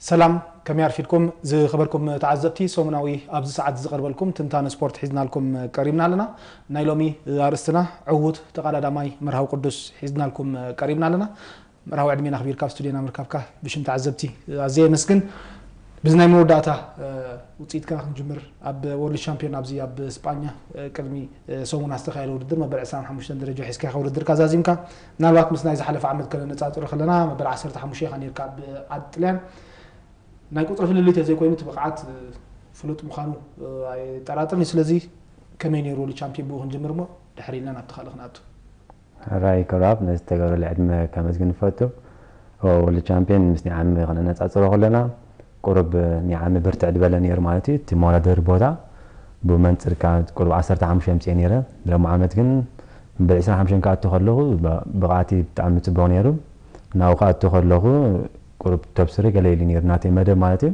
ሰላም፣ ከመይ ኣርፊድኩም ዝኸበርኩም ተዓዘብቲ? ሰሙናዊ ኣብዚ ሰዓት ዝቐርበልኩም ትንታነ ስፖርት ሒዝናልኩም ቀሪብና ኣለና። ናይ ሎሚ ኣርእስትና ዕዉት ተቐዳዳማይ መርሃዊ ቅዱስ ሒዝናልኩም ቀሪብና ኣለና። መርሃዊ ዕድሜና ኣኽቢርካ ኣብ ስቱድዮና ምርካብካ ብሽም ተዓዘብቲ ኣዝየ የመስግን። ብዚ ናይ መወዳእታ ውፅኢትካ ክንጅምር፣ ኣብ ወርልድ ሻምፒዮን ኣብዚ ኣብ ስጳኛ ቅድሚ ሰሙን ዝተኻየደ ውድድር መበል ዕስራን ሓሙሽተን ደረጃ ሒዝካ ኢኻ ውድድርካ ዛዚምካ። ምናልባት ምስ ናይ ዝሓለፈ ዓመት ከነነፃፅሮ ከለና መበል ዓሰርተ ሓሙሽተ ኢኻ ነርካ ኣብ ዓዲ ጥልያን። ናይ ቁፅሪ ፍልልይ ተዘይኮይኑ እቲ ብቕዓት ፍሉጥ ምዃኑ ኣይጠራጥርን እዩ። ስለዚ ከመይ ነይሩ ወርልድ ሻምፒዮን ብኡ ክንጅምር እሞ ድሕር ኢልና ናብቲ ካልእ ክንኣቱ። ሕራይ ክራብ ነዚ ዝተገብረለ ዕድመ ከመስግን እፈቱ። ወርልድ ቻምፒዮን ምስ ኒዓሚ ክነነፃፅሮ ከለና ቁሩብ ኒዓሚ ብርትዕ ዝበለ ነይሩ ማለት እዩ። እቲ መወዳደሪ ቦታ ብመንፅር ካብ ቁሩብ ዓሰርተ ሓሙሽተ ምፅኤ ነይረ። ሎሚ ዓመት ግን ብዕስራን ሓሙሽተን ክኣቱ ከለኹ ብቕዓቲ ብጣዕሚ ፅቡቕ ነይሩ። ናብኡ ክኣቱ ከለኹ ቁሩብ ቶፕ ስሪ ገለ ኢሉ ነይሩ ናተይ መደብ ማለት እዩ።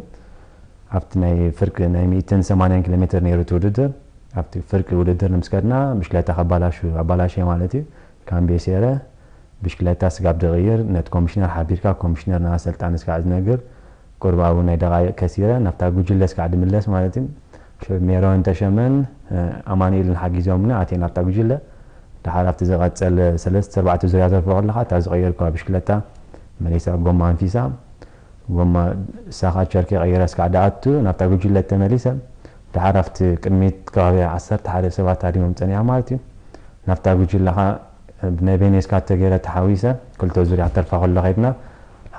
ኣብቲ ናይ ፍርቂ ናይ ሚእትን ሰማንያን ኪሎ ሜትር ነይሩ እቲ ውድድር። ኣብቲ ፍርቂ ውድድር ንምስከድና ብሽክለታ ከባላሹ ኣባላሸ ማለት እዩ። ካምቤ ሴረ ብሽክለታ ስጋብ ድቕይር ነቲ ኮሚሽነር ሓቢርካ ኮሚሽነር ንኣሰልጣኒ ስጋዕ ዝነግር ቁርባቡ ናይ ደቓይቕ ከሲረ ናብታ ጉጅለ ስጋዕ ድምለስ ማለት እዩ። ሜሮን ተሸመን ኣማኑኤልን ሓጊዞምኒ ኣትየ ናብታ ጉጅለ። ደሓር ኣብቲ ዝቐጸል ሰለስተ ኣርባዕተ ዙርያ ዘርፎ ከለኻ እታ ዝቐየርኩዋ ብሽክለታ መሊሳ ጎማ ኣንፊሳ ጎማ ሳኻ ቸርኪ ቀይረ ስጋዕ ደኣቱ ናብታ ጉጅለ ተመሊሰ። ደሓር ኣብቲ ቅድሚት ከባቢ ዓሰርተ ሓደ ሰባት ሃዲሞም ጸኒሖም ማለት እዩ። ናብታ ጉጅለ ኸኣ ብናይ ቤኔስካ ተገይረ ተሓዊሰ ክልተ ዙርያ ተርፋ ከሎ ከይድና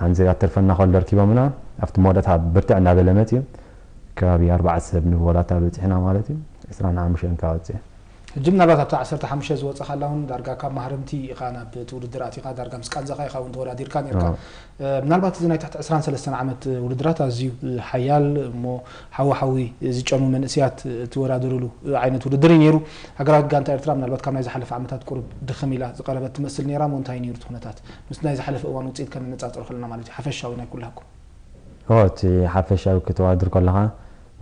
ሓንቲ ዙርያ ተርፈና ከሎ ኣርኪቦምና ኣብቲ መወዳእታ ብርትዕ እናበለ መፅዩ ከባቢ ኣርባዕተ ሰብ ንቮላታ በፂሕና ማለት እዩ። ዕስራን ሓሙሽተን ካብ ወፅአ ሕጂ ምናልባት ኣብታ ዓሰርተ ሓሙሽተ ዝወፀኻላ እውን ዳርጋ ካብ ማህረምቲ ኢኻ ናብ እቲ ውድድር ኣቲኻ ዳርጋ ምስ ቃንዛኻ ኢኻ እውን ተወዳዲርካ ነርካ። ምናልባት እዚ ናይ ትሕቲ ዕስራን ሰለስተን ዓመት ውድድራት ኣዝዩ ሓያል እሞ ሓዊ ሓዊ ዝጨኑ መንእስያት እትወዳደርሉ ዓይነት ውድድር እዩ ነይሩ። ሃገራዊት ጋንታ ኤርትራ ምናልባት ካብ ናይ ዝሓለፈ ዓመታት ቁሩብ ድኽም ኢላ ዝቐረበት ትመስል ነይራ እሞ እንታይ ነይሩ እቲ ኩነታት? ምስ ናይ ዝሓለፈ እዋን ውፅኢት ከነነፃፅሮ ከለና ማለት እዩ ሓፈሻዊ ናይ ኩላኩም። ኦ እቲ ሓፈሻዊ ክትወዳድር ከለኻ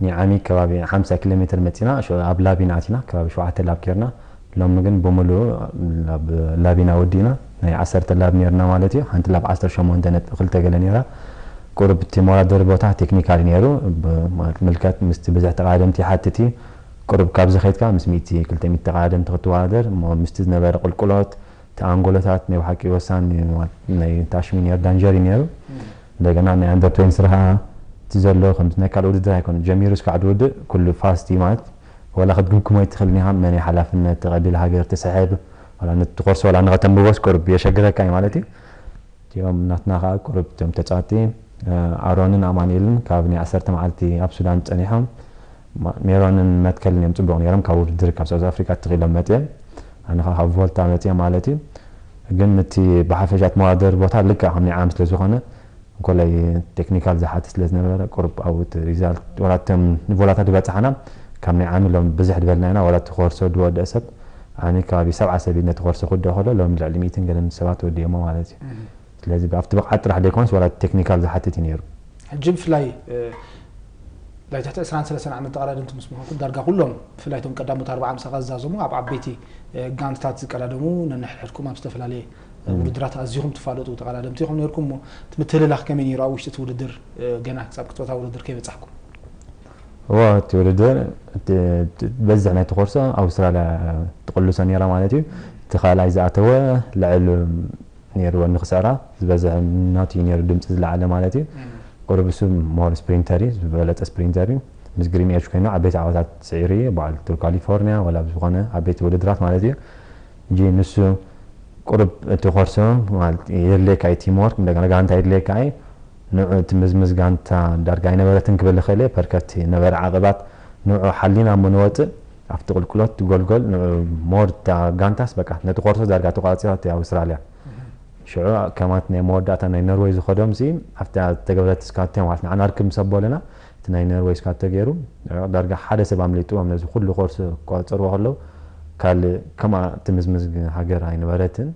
ኒዓሚ ከባቢ ሓምሳ ኪሎ ሜትር መፂና ኣብ ላቢና ኣቲና ከባቢ ሸውዓተ ላብ ኬርና ሎሚ ግን ብምሉኡ ኣብ ላቢና ወዲእና ናይ ዓሰርተ ላብ ኔርና ማለት እዩ ሓንቲ ላብ ዓሰርተ ሸሞንተ ነጥቢ ክልተ ገለ ኔራ ቁርብ እቲ መወዳደሪ ቦታ ቴክኒካል ኔሩ ምልከት ምስቲ ብዝሕ ተቃደምቲ ይሓትት እዩ ቁርብ ካብዚ ከይድካ ምስ ሚእቲ ክልተ ሚእቲ ተቃደምቲ ክትወዳደር እሞ ምስቲ ዝነበረ ቁልቁሎት እቲ ኣንጎሎታት ናይ ብሓቂ ወሳኒ ናይ ታሽሚ ኔሩ ዳንጀር እዩ ኔሩ እንደገና ናይ ኣንደር ትዌንቲ ስራ እቲ ዘሎ ከምዚ ናይ ካልእ ውድድር ኣይኮነ ጀሚሩ እስካዕ ድውድእ ኩሉ ፋስት እዩ ማለት ወላ ክትግምግሞ ኣይትኽእልን ኢኻ መን ሓላፍነት ተቐቢል ሃገር ትስሕብ ወላ ነቲ ኮርሶ ወላ ንኸተንብቦስ ቁርብ የሸግረካ እዩ ማለት እዩ እቲኦም ናትና ከዓ ቁርብ እቶም ተፃወቲ ኣሮንን ኣማኑኤልን ካብ ናይ ዓሰርተ መዓልቲ ኣብ ሱዳን ፀኒሖም ሜሮንን መትከልን እዮም ፅቡቅ ነይሮም ካብ ውድድር ካብ ሳውዝ ኣፍሪካ ትኽኢሎም መፅኦም ኣነ ከዓ ካብ ቮልታ መፅኦም ማለት እዩ ግን እቲ ብሓፈሻ እቲ መወዳደሪ ቦታ ልክዕ ከም ናይ ዓም ስለ ዝኾነ እንኮላይ ቴክኒካል ዝሓትት ስለ ዝነበረ ቁሩብ ኣብኡ እቲ ሪዛልት ወላ እቶም ንቮላታ ዝበፃሕና ካብ ናይ ዓሚ ሎም ብዝሕ ዝበልና ኢና ወላ እቲ ኮርሶ ዝወደአ ሰብ ዓሚ ከባቢ ሰብዓ ሰብ ነቲ ኮርሶ ክወደኦ ከሎ ሎም ልዕሊ ሚእትን ገለን ሰባት ወዲኦሞ ማለት እዩ ስለዚ ኣብቲ ብቕዓት ጥራሕ ዘይኮነስ ወላ ቴክኒካል ዝሓትት እዩ ነይሩ ሕጂ ብፍላይ ናይ ትሕቲ ዕስራን ሰለስተን ዓመት ተቐዳደምቲ ምስ ምዃንኩም ዳርጋ ኩሎም ብፍላይ እቶም ቀዳሞት ኣርብዓ ምሳኻ ዝዛዘሙ ኣብ ዓበይቲ ጋንትታት ዝቀዳደሙ ነንሕድሕድኩም ኣብ ዝተፈላለየ ውድድራት ኣዚኹም ትፋለጡ ተቐዳደምቲ ኢኹም ነርኩም እሞ እቲ ምትልላኽ ከመይ ነይሩ ኣብ ውሽጢ እቲ ውድድር ገና ክጻብ ክትወታ ውድድር ከይበጻሕኩም እዎ እቲ ውድድር በዝሕ ናይቲ ኮርሶ ኣውስትራልያ ትቕልሶ ነይራ ማለት እዩ እቲ ካልኣይ ዝኣተወ ልዕል ነይርዎ ንክስዕራ ዝበዝሕ ናቱ እዩ ነይሩ ድምፂ ዝለዓለ ማለት እዩ ቁሩብ እሱ ሞር ስፕሪንተር እዩ ዝበለፀ ስፕሪንተር እዩ ምስ ግሪን ኤጅ ኮይኑ ዓበይቲ ዓወታት ስዒሩ እዩ በዓል ቱር ካሊፎርኒያ ወላ ዝኾነ ዓበይቲ ውድድራት ማለት እዩ እንጂ ንሱ ቁሩብ እቲ ኮርሶ የድልየካ እዩ ቲምወርክ እንደገና ጋንታ የድልየካ እዩ ንዑ እቲ ምዝምዝ ጋንታ ዳርጋ ኣይነበረትን ክብል ይኽእል እየ ፐርከቲ ነበረ ዓቕባት ንዑ ሓሊና እሞ ንወፅእ ኣብቲ ቁልቁሎት ጎልጎል ንዑ ሞር እታ ጋንታስ በቃ ነቲ ኮርሶ ዳርጋ ተቋፂራ እቲ ኣውስትራልያ ሽዑ ከማት ናይ መወዳእታ ናይ ኖርወይ ዝኸዶም ሲ ኣብታ ዝተገብረት ስካተ ማለት ንዓና ርክብ ምስ ኣበለና እቲ ናይ ኖርወይ ስካተ ገይሩ ዳርጋ ሓደ ሰብ ኣምሊጥዎም ነዚ ኩሉ ኮርስ ክቋፀርዎ ከለዉ ካልእ ከምኣ ትምዝምዝ ሃገር ኣይነበረትን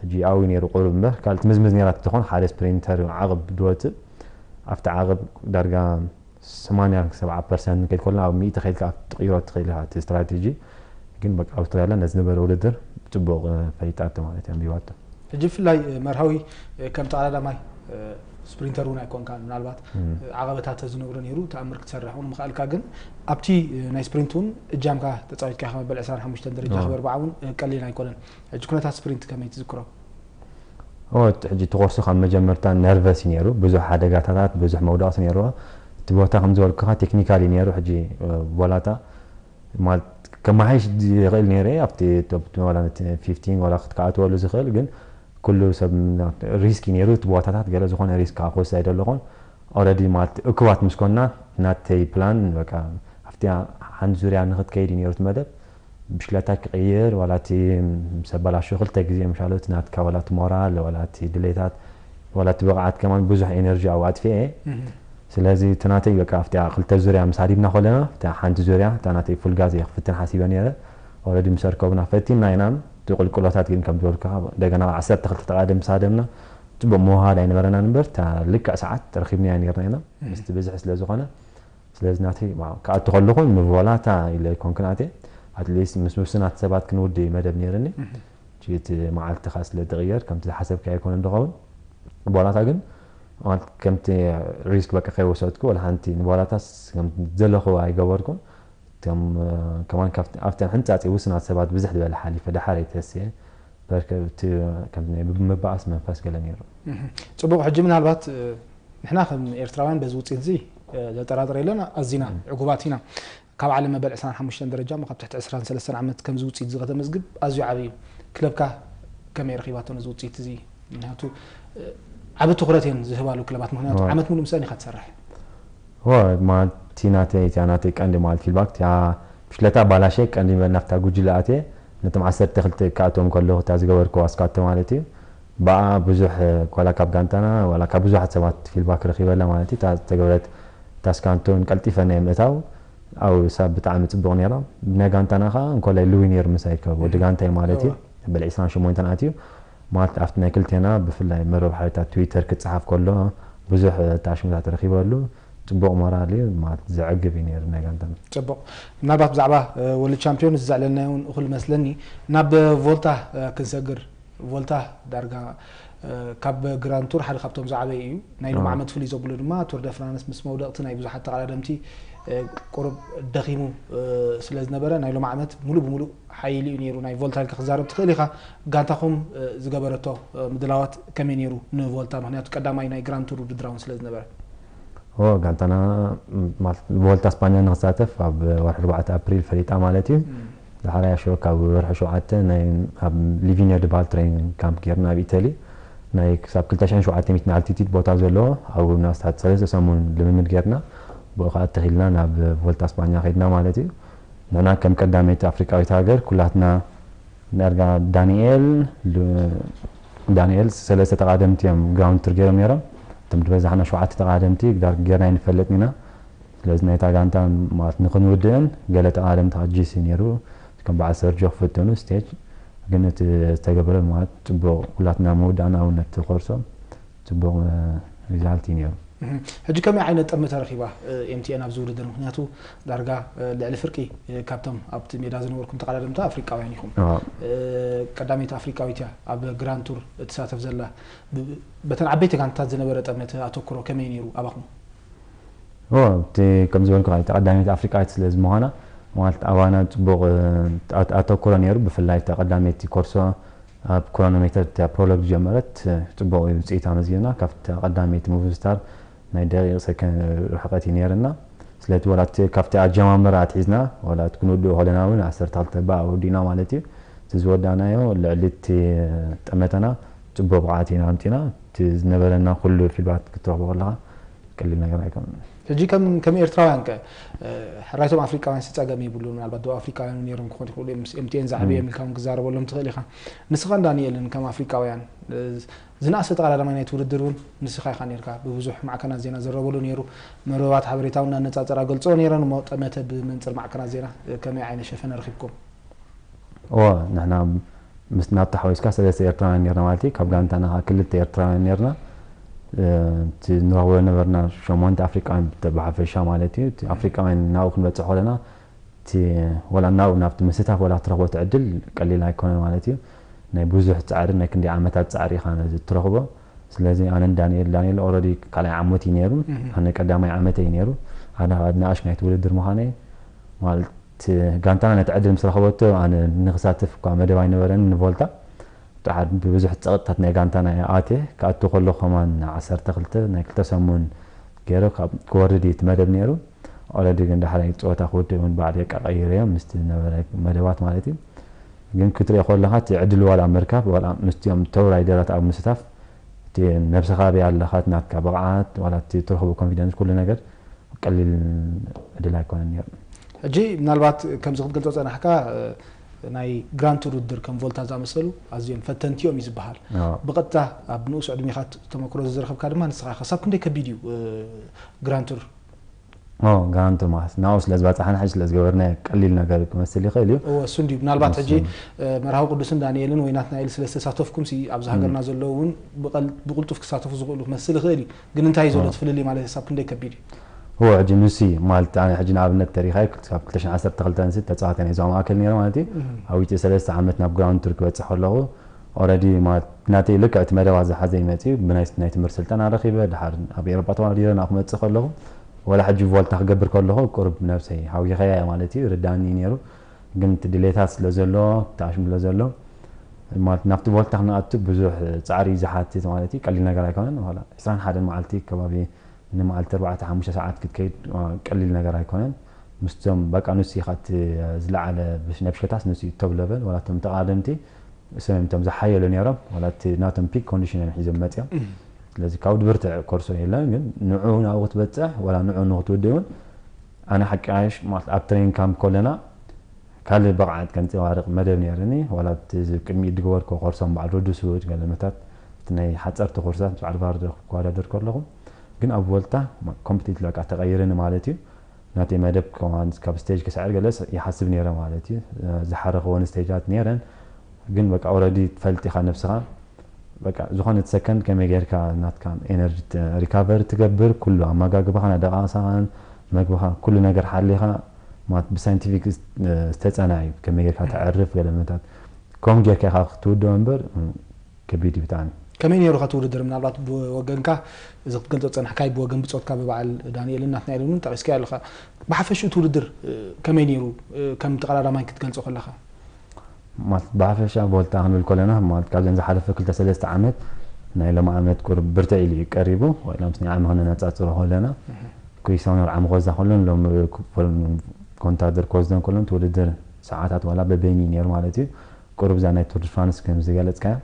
ሕጂ ኣብኡ ነይሩ ቁሩብ እምበር ካልእ ትምዝምዝ ነይራ ትኾን ሓደ ስፕሪንተር ዓቕብ ድወፅእ ኣብቲ ዓቕብ ዳርጋ ሰማንያ ሰብዓ ፐርሰንት ከይድ ከሎ ኣብ ሚእቲ ከይድካ ትቕይሮ ትኽእል ኢኻ እቲ ስትራቴጂ ግን በቃ ኣውስትራልያ ነዚ ነበረ ውድድር ብፅቡቕ ፈሊጣቶ ማለት እዩ ኣንቢባቶ ሕጂ ብፍላይ መርሃዊ ከም ተቐዳዳማይ ስፕሪንተር እውን ኣይኮንካን። ምናልባት ዓቐበታት ተዝነብሮ ነይሩ፣ ተኣምር ክትሰርሕ እውን ምኽኣልካ። ግን ኣብቲ ናይ ስፕሪንት እውን እጃምካ ተፃዊትካ ኢኻ። መበል ዕስራን ሓሙሽተን ደረጃ ክበርባዓ እውን ቀሊል ኣይኮነን። ሕጂ ኩነታት ስፕሪንት ከመይ ትዝክሮ? ሕጂ እቲ ኮርስ ካብ መጀመርታ ነርቨስ እዩ ነይሩ። ብዙሕ ሓደጋታት፣ ብዙሕ መውዳቕቲ ነይርዎ። እቲ ቦታ ከም ዝበልኩኻ ቴክኒካል እዩ ነይሩ። ሕጂ ቦላታ ማለት ከመሓይሽ ይኽእል ነይረ ኣብቲ ቶፕ ዋላ ፊፍቲን ዋላ ክትከኣትወሉ ዝኽእል። ግን ኩሉ ሰብ ሪስክ ነይሩ። እቲ ቦታታት ገለ ዝኾነ ሪስክ ከዓ ክወስድ ኣይደለኹን። ኦረዲ ማለት እኩባት ምስ ኮና ናተይ ፕላን በቃ ኣብቲ ሓንቲ ዙርያ ንክትከይድ እዩ ነይሩ እቲ መደብ። ብሽክለታ ክቕይር ዋላ እቲ ምስ ኣበላሹ ክልተ ግዜ ምሻሎት ናትካ ዋላ እቲ ሞራል ዋላ እቲ ድሌታት ዋላ እቲ ብቕዓት ከማን ብዙሕ ኤነርጂ ኣብኡ ኣጥፊኤ። ስለዚ እቲ ናተይ በቃ ኣብቲ ክልተ ዙርያ ምስ ሃዲምና ከለና እታ ሓንቲ ዙርያ እታ ናተይ ፉል ጋዝ እየ ክፍትን ሓሲበ ነይረ። ኦረዲ ምስ ኣርከቡና ፈቲንና ኢና። እቲ ቁልቁሎታት ግን ከም ዝበልኩኻ እንደገና ዓሰርተ ክልተ ተቓደም ምስ ሃደምና ጽቡቕ ምውሃድ ኣይነበረናን እምበር እታ ልክዕ ሰዓት ረኺብናያ ነይርና ኢና ምስቲ ብዝሒ ስለ ዝኾነ። ስለዚ ናተይ ክኣቱ ከለኹ ንቮላታ ኢለ ኣይኮንኩን ኣትየ። ኣትሊስት ምስ ውሱናት ሰባት ክንውድእ መደብ ነይርኒ። እቲ መዓልትኻ ስለ ትቕየር ከምቲ ዝሓሰብካዮ ኣይኮነን ዝኸውን። ቦላታ ግን ከምቲ ሪስክ በቃ ከይወሰድኩ ወላ ሓንቲ ንቦላታስ ከምቲ ዘለኹ ኣይገበርኩን። ከማን ኣብተን ሕንጻጽ ውስናት ሰባት ብዝሕ ዝበለ ሓሊፈ ደሓር የተስየ በርከብቲ ከም ናይ ምባኣስ መንፈስ ገለ ነይሩ። ጽቡቕ። ሕጂ ምናልባት ንሕና ከም ኤርትራውያን በዚ ውፅኢት እዚ ዘጠራጥር የለን፣ ኣዚና ዕጉባት ኢና። ካብ ዓለም መበል ዕስራን ሓሙሽተን ደረጃ እሞ ካብ ትሕቲ ዕስራን ሰለስተን ዓመት ከምዚ ውፅኢት እዚ ከተመዝግብ ኣዝዩ ዓብዪ እዩ። ክለብካ ከመይ ረኺባቶ ነዚ ውፅኢት እዚ? ምክንያቱ ዓቢ ትኹረት እየን ዝህባሉ ክለባት፣ ምክንያቱ ዓመት ሙሉእ ምስአን ኢኻ ትሰርሕ። ዋ ማቲ ናተይ እቲያ ናተይ ቀንዲ ማለት ፊድባክ እቲያ ብሽክለታ ባላሸ ቀንዲ ናብታ ጉጅለ ኣትየ ነቶም ዓሰርተ ክልተ ክኣቶም ከለኹ እታ ዝገበርክዋ ስካቶ ማለት እዩ። ብኣ ብዙሕ ዋላ ካብ ጋንታና ዋላ ካብ ብዙሓት ሰባት ፊድባክ ረኺበላ ማለት እዩ። እታ ዝተገበረት እታ ስካንቶን ቀልጢፈ ናይ ምእታው ኣብ ሳብ ብጣዕሚ ጽቡቕ ነይራ። ብናይ ጋንታና ከዓ እንኮላይ ልዊ ነይሩ ምሳይ ከ ወዲ ጋንታይ ማለት እዩ። በል ዕስራን ሸሞንተን ኣትዩ ማለት ኣብቲ ናይ ክልቴና ብፍላይ መርበብ ሓበሬታ ትዊተር ክጸሓፍ ከሎ ብዙሕ ኣታሽመታት ረኺበሉ። ጽቡቕ ሞራል እዩ ማለት ዘዕግብ እዩ ነይሩ ናይ ጋንታና። ጽቡቕ። ምናልባት ብዛዕባ ወርልድ ቻምፒዮን እዚ ዘዕለልናዮ እውን እኹል መስለኒ። ናብ ቮልታ ክንሰግር። ቮልታ ዳርጋ ካብ ግራንድ ቱር ሓደ ካብቶም ዝዓበየ እዩ። ናይ ሎም ዓመት ፍልይ ዘብሎ ድማ ቱር ደ ፍራንስ ምስ መውደቕቲ ናይ ብዙሓት ተቐዳደምቲ ቁሩብ ደኺሙ ስለ ዝነበረ ናይ ሎም ዓመት ሙሉእ ብሙሉእ ሓይሊ እዩ ነይሩ። ናይ ቮልታ ኢልካ ክዛረብ ትኽእል ኢኻ። ጋንታኹም ዝገበረቶ ምድላዋት ከመይ ነይሩ ንቮልታ? ምክንያቱ ቀዳማይ ናይ ግራንድ ቱር ውድድር እውን ስለ ዝነበረ። ኦ ጋንታና ማለት ቮልታ ስፓኛ ንክሳተፍ ኣብ ወርሒ ኣርባዕተ ኣፕሪል ፈሊጣ ማለት እዩ። ዳሕራይ ኣሽወ ካብ ወርሒ ሸውዓተ ናይ ኣብ ሊቪኒዮ ዲ ባል ትሬኒንግ ካምፕ ጌርና ኣብ ኢተሊ ናይ ክሳብ ክልተ ሽሕን ሸውዓተ ሚእትን ኣልቲቲድ ቦታ ዘለዎ ኣብኡ ንኣስታት ሰለስተ ሰሙን ልምምድ ጌርና ብኡ ከዓ ተኺልና ናብ ቮልታ ስፓኛ ከይድና ማለት እዩ። ንሕና ከም ቀዳመይቲ ኣፍሪቃዊት ሃገር ኩላትና ዳርጋ ዳንኤል ዳንኤል ሰለስተ ተቓደምቲ እዮም ግራውንድ ቱር ገይሮም ነይሮም። እቶም ዝበዛሕና ሸውዓተ ተቓደምቲ ጌርና ኣይንፈልጥን ኢና። ስለዚ ናይታ ጋንታ ማለት ንክንውድእን ገለ ተቓደምቲ ጂሲ ነይሩ ከም በዓል ሰርጆ ክፍትኑ ስቴጅ ግን እቲ ዝተገበረ ማለት ጽቡቕ ኩላትና ምውዳእና እውን ነቲ ኮርሶ ጽቡቕ ሪዛልት እዩ ነይሩ። ሕጂ ከመይ ዓይነት ጠመተ ረኺባ ኤምቲኤን ኣብዚ ውድድር? ምክንያቱ ዳርጋ ልዕሊ ፍርቂ ካብቶም ኣብቲ ሜዳ ዝነበርኩም ተቐዳደምቲ ኣፍሪቃውያን ኢኹም። ቀዳመይቲ ኣፍሪቃዊት እያ ኣብ ግራንድ ቱር እትሳተፍ ዘላ። በተን ዓበይቲ ጋንታት ዝነበረ ጠመተ ኣተኩሮ ከመይ ነይሩ ኣባኹም? ኦ እቲ ከም ዝበልኩ ተቐዳመይቲ ኣፍሪቃዊት ስለ ዝምዃና ማለት ኣባና ጽቡቕ ኣተኩሮ ነይሩ። ብፍላይ ተቐዳመይቲ ኮርሶ ኣብ ክሮኖሜተር እታ ፕሮሎግ ዝጀመረት ጽቡቕ ውፅኢት ኣመዝጊብና ካብቲ ቀዳመይቲ ሙቭ ስታር ናይ ደቂቕ ሰከንድ ርሕቀት እዩ ነይርና። ስለቲ ወላ እቲ ካብቲ ኣጀማምራ ኣትሒዝና ወላ እቲ ክንውድኡ ከለና እውን ዓሰርተ ክልተ ብኣ ወዲእና ማለት እዩ። እቲ ዝወዳእናዮ ልዕሊ እቲ ጠመተና ጽቡቕ ብቕዓት ኢና ኣምፂና። እቲ ዝነበረና ኩሉ ፊድባክ ክትረኽቦ ከለኻ ቀሊል ነገር ኣይኮነን። ሕጂ ከም ከም ኤርትራውያን ከ ሕራይቶም ኣፍሪቃውያን ጸገም ይብሉ። ምናልባት ደቡብ ኣፍሪቃውያን እውን ነይሮም ክኾኑ ይኽእሉ እዮም። ምስ ኤምቲኤን ዝዓበዮም ኢልካ እውን ክዛረበሎም ትኽእል ኢኻ። ንስኻን ዳንኤልን ከም ኣፍሪቃውያን ዝነኣሰ ተቐዳዳማይ ናይቲ ውድድር እውን ንስኻ ኢኻ ነይርካ። ብብዙሕ ማዕከናት ዜና ዝረበሉ ነይሩ። መርበባት ሓበሬታ እውን እናነጻጸራ ገልጽኦ ነይረን እሞ ጠመተ ብመንጽር ማዕከናት ዜና ከመይ ዓይነት ሸፈነ ረኺብኩም? እወ ንሕና ምስ ናብቲ ሓዊስካ ሰለስተ ኤርትራውያን ነርና ማለት እዩ። ካብ ጋንታና ከዓ ክልተ ኤርትራውያን ነርና። እቲ ንረኽቦ ነበርና ሸሞንተ ኣፍሪቃውያን ብሓፈሻ ማለት እዩ። እቲ ኣፍሪቃውያን ናብኡ ክንበፅሕ ከለና እቲ ወላ ናብኡ ናብቲ ምስታፍ ወላ ክትረኽቦ እቲ ዕድል ቀሊል ኣይኮነ ማለት እዩ። ናይ ብዙሕ ፃዕሪ ናይ ክንደይ ዓመታት ፃዕሪ ኢኻ ነዚ እትረኽቦ። ስለዚ ኣነን ዳንኤል፣ ዳንኤል ኦረዲ ካልኣይ ዓመት እዩ ነይሩ፣ ኣነ ቀዳማይ ዓመት እዩ ነይሩ። ኣነ ካብ ናእሽ ናይቲ ውድድር ምዃነይ ማለት ጋንታና ነቲ ዕድል ምስ ረኸበቶ ኣነ ንክሳተፍ እኳ መደብ ኣይነበረን ንቮልታ። ደሓር ብብዙሕ ጸቕጥታት ናይ ጋንታና ኣትየ ክኣቱ ከለኹ ከማን ዓሰርተ ክልተ ናይ ክልተ ሰሙን ገይረ ካብ ክወርድ እዩ እቲ መደብ ነይሩ። ኦረዲ ግን ዳሕራይ ጸወታ ክውድእ እውን ባዕለይ በቃ ቀይረዮ ምስቲ ዝነበረ መደባት ማለት እዩ። ግን ክትሪኦ ከለኻ እቲ ዕድል ዋላ ምርካብ ዋላ ምስቲኦም ቶብ ራይደራት ኣብ ምስታፍ እቲ ነብስኻ ኣበይ ኣለኻ እቲ ናትካ ብቕዓት ዋላ እቲ ትረኽቦ ኮንፊደንስ ኩሉ ነገር ቀሊል ዕድል ኣይኮነን ነይሩ። ሕጂ ምናልባት ከምዚ ክትገልጾ ጸናሕካ ናይ ግራንድ ቱር ውድድር ከም ቮልታ ዝኣመሰሉ ኣዝዮም ፈተንቲ እዮም እዩ ዝበሃል። ብቐጥታ ኣብ ንኡስ ዕድሜኻ ተመክሮ ዝረኸብካ ድማ ንስኻ ኢኻ። ክሳብ ክንደይ ከቢድ እዩ ግራንድ ቱር? ኦ ግራንድ ቱር ማለት ናብኡ ስለ ዝበጻሕና ሕጂ ስለ ዝገበርናዮ ቀሊል ነገር ክመስል ይኽእል እዩ። እወ እሱ እንድዩ። ምናልባት ሕጂ መርሃዊ ቅዱስን ዳንኤልን ወይ ናትናኤል ስለ ዝተሳተፍኩም ሲ ኣብዚ ሃገርና ዘለዉ እውን ብቐል- ብቕልጡፍ ክሳተፉ ዝኽእሉ ክመስል ይኽእል እዩ። ግን እንታይ እዩ ዘሎ እቲ ፍልልይ ማለት ክሳብ ክንደይ ከቢድ እዩ? እወ ሕጂ ንሱ እዩ ማለት ኣነ ሕጂ ንኣብነት ተሪኻይ ካብ ክልተ ሽሕን ዓሰርተ ክልተን ሲ ተጻዋታይ ናይ ዞባ ማእከል ነይረ ማለት እዩ። ኣብ ውሽጢ ሰለስተ ዓመት ናብ ግራውንድ ቱር ክበጽሕ ከለኹ ኦረዲ ማለት ናተይ ልክዕ እቲ መደባት ዝሓዘ እዩ መጺኡ ብናይ ናይ ትምህርቲ ስልጠና ረኺበ ድሓር ኣብ ኤሮጳ ተዋዲረ ናብ ክመጽእ ከለኹ ወላ ሕጂ ቮልታ ክገብር ከለኹ ቁሩብ ነብሰይ ሃዊኸያ ማለት እዩ ርዳኒ ነይሩ። ግን እቲ ድሌታት ስለ ዘሎ እቲ ኣሽም ስለ ዘሎ ማለት ናብቲ ቮልታ ክንኣቱ ብዙሕ ጻዕሪ እዩ ዝሓትት ማለት እዩ። ቀሊል ነገር ኣይኮነን። ዋላ ዕስራን ሓደን መዓልቲ ከባቢ ንመዓልቲ ኣርባዕተ ሓሙሽተ ሰዓት ክትከይድ ቀሊል ነገር ኣይኮነን። ምስቶም በቃ ንሱ ኢኻ እቲ ዝለዓለ ነብሸታስ ንሱ እዩ ቶብ ለቨል ዋላ እቶም ተቓደምቲ እሶም እዮም እቶም ዝሓየሉ ነይሮም ዋላ እቲ ናቶም ፒክ ኮንዲሽን እዮም ሒዞም መፅዮም። ስለዚ ካብ ድብርትዕ ኮርሶ የለን ግን ንዑ ናብኡ ክትበፅሕ ዋላ ንዑ ንክትውድእ እውን ኣነ ሓቂ ኣሽ ማለት ኣብ ትሬኒንግ ካምፕ ከለና ካልእ ብቕዓት ከንፀባርቕ መደብ ነይርኒ ዋላ እቲ ቅድሚኡ ዝገበርኮ ኮርሶም በዓል ሮድስውድ ገለመታት እቲ ናይ ሓፀርቲ ኮርሳት ምስ በዓል ቫርደር ክወዳደር ከለኹ ግን ኣብ ቮልታ ኮምፕሊት በቃ ተቐይርኒ ማለት እዩ። ናተይ መደብ ከማን ካብ ስቴጅ ክስዕር ገለ ይሓስብ ነይረ ማለት እዩ። ዝሓረኽወን ስቴጃት ነይረን ግን በቃ ኦረዲ ትፈልጥ ኢኻ ነብስኻ በቃ ዝኾነት ሰከንድ ከመይ ጌርካ ናትካ ኤነርጂ ሪካቨሪ ትገብር ኩሉ ኣመጋግባኻ ኣደቃቕሳኻን መግብኻ ኩሉ ነገር ሓሊኻ ማለት ብሳይንቲፊክ ዝተፀና እዩ ከመይ ጌርካ ተዕርፍ ገለ ምታት ከምኡ ጌርካ ኢኻ ክትውድኦ እምበር ከቢድ እዩ ብጣዕሚ። ከመይ ነይሩ ከቲ ውድድር ምናልባት ብወገንካ እዚ ክትገልፆ ዝፀናሕካይ ብወገን ብፆትካ ብበዓል ዳንኤልን ናትናኤልን እውን ጠቒስካዮ ኣለኻ። ብሓፈሽኡ እቲ ውድድር ከመይ ነይሩ ከም ተቐዳዳማይ ክትገልፆ ከለኻ? ማለት ብሓፈሻ ቮልታ ክንብል ከለና ማለት ካብዘን ዝሓለፈ ክልተ ሰለስተ ዓመት ናይ ሎም ዓመት ቁሩብ ብርትዕ ኢሉ እዩ ቀሪቡ ወይ ሎም ስኒ ዓመ ክነነፃፅሮ ከለና ኩይሳኖር ዓመ ኮዛ ከሎን ሎም ኮንታደር ኮዝደን ከሎን እቲ ውድድር ሰዓታት ዋላ በበይኒ እዩ ነይሩ ማለት እዩ። ቁሩብ እዛ ናይ ቱር ድ ፍራንስ ከም ዝገለፅካያ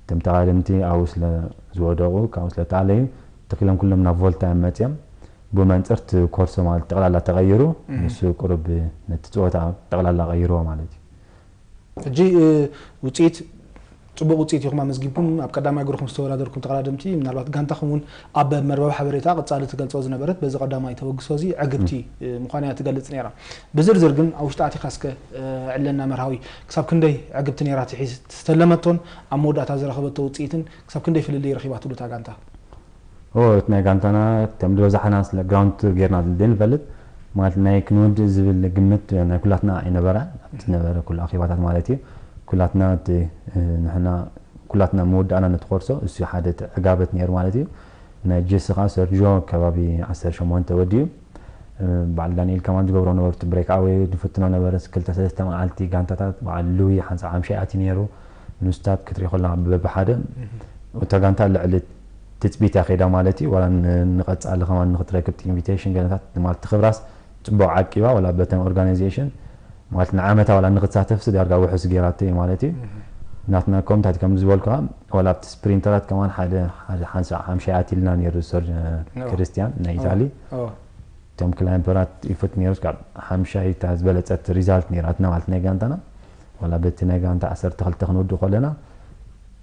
እቶም ተቓደምቲ ኣብኡ ስለ ዝወደቑ ካብኡ ስለ ተኣለዩ ተኪሎም ኩሎም ናብ ቮልታ እዮም መፅዮም። ብመንፅር እቲ ኮርሶ ማለት ጠቕላላ ተቐይሩ ንሱ ቁሩብ ነቲ ፀወታ ጠቕላላ ቀይርዎ ማለት እዩ። ሕጂ ውፅኢት ፅቡቕ ውፅኢት ኢኹም ኣመዝጊብኩም ኣብ ቀዳማይ እግርኹም ዝተወዳደርኩም ተቐዳደምቲ ምናልባት ጋንታኹም እውን ኣብ መርበብ ሓበሬታ ቀፃሊ ትገልፆ ዝነበረት በዚ ቀዳማይ ተበግሶ እዚ ዕግብቲ ምዃና እያ ትገልፅ ነይራ። ብዝርዝር ግን ኣብ ውሽጢ ኣቲኻ እስከ ዕለና መርሃዊ ክሳብ ክንደይ ዕግብቲ ነይራ ትሒዝ ዝተለመቶን ኣብ መወዳእታ ዝረኸበቶ ውፅኢትን ክሳብ ክንደይ ፍልልይ ረኺባ ትብሉ እታ ጋንታ? ኦ እቲ ናይ ጋንታና ከም ዝበዛሕና ስለ ግራውንድ ቱር ጌርና ዘይንፈልጥ ማለት ናይ ክንወድእ ዝብል ግምት ናይ ኩላትና ኣይነበራን ኣብቲ ዝነበረ ኩሉ ኣኼባታት ማለት እዩ። ኩላትና እቲ ንሕና ኩላትና ምውዳእና ነቲ ኮርሶ እሱ ሓደ እቲ ዕጋበት ነይሩ ማለት እዩ። ናይ ጄሲ ከዓ ሰርጆ ከባቢ ዓሰርተ ሸሞንተ ወዲኡ በዓል ዳንኤል ከማን ዝገብሮ ነበሩ እቲ ብሬክ ኣወይ ንፍትኖ ነበረ ክልተ ሰለስተ መዓልቲ ጋንታታት በዓል ልዊ ሓንሳብ ሓምሻይ ኣትዩ ነይሩ። ንስታት ክትሪኦ ከለካ በብሓደ እታ ጋንታ ልዕሊ ትፅቢት እያ ከይዳ ማለት እዩ ዋላ ንቐፃሊ ከማን ንክትረክብ ኢንቪቴሽን ገለታት ማለት ትኽብራስ ፅቡቅ ዓቂባ ዋላ በተን ኦርጋናይዜሽን ማለት ንዓመታ ዋላ ንክትሳተፍሲ ዳርጋ ውሑስ ገይራቶ እዩ ማለት እዩ። ናትና ከምታት ከም ዝበልኩኻ ዋላ ኣብቲ ስፕሪንተራት ከማን ሓደ ሓደ ሓንሳ ሓምሻይ ኣትልና ነይሩ ሰርጅ ክርስቲያን ናይ ኢታሊ እቶም ክላይምፐራት ይፍት ነይሩ ካብ ሓምሻይ እታ ዝበለፀት ሪዛልት ነይራትና ማለት ናይ ጋንታና ዋላ በቲ ናይ ጋንታ ዓሰርተ ክልተ ክንውድእ ከለና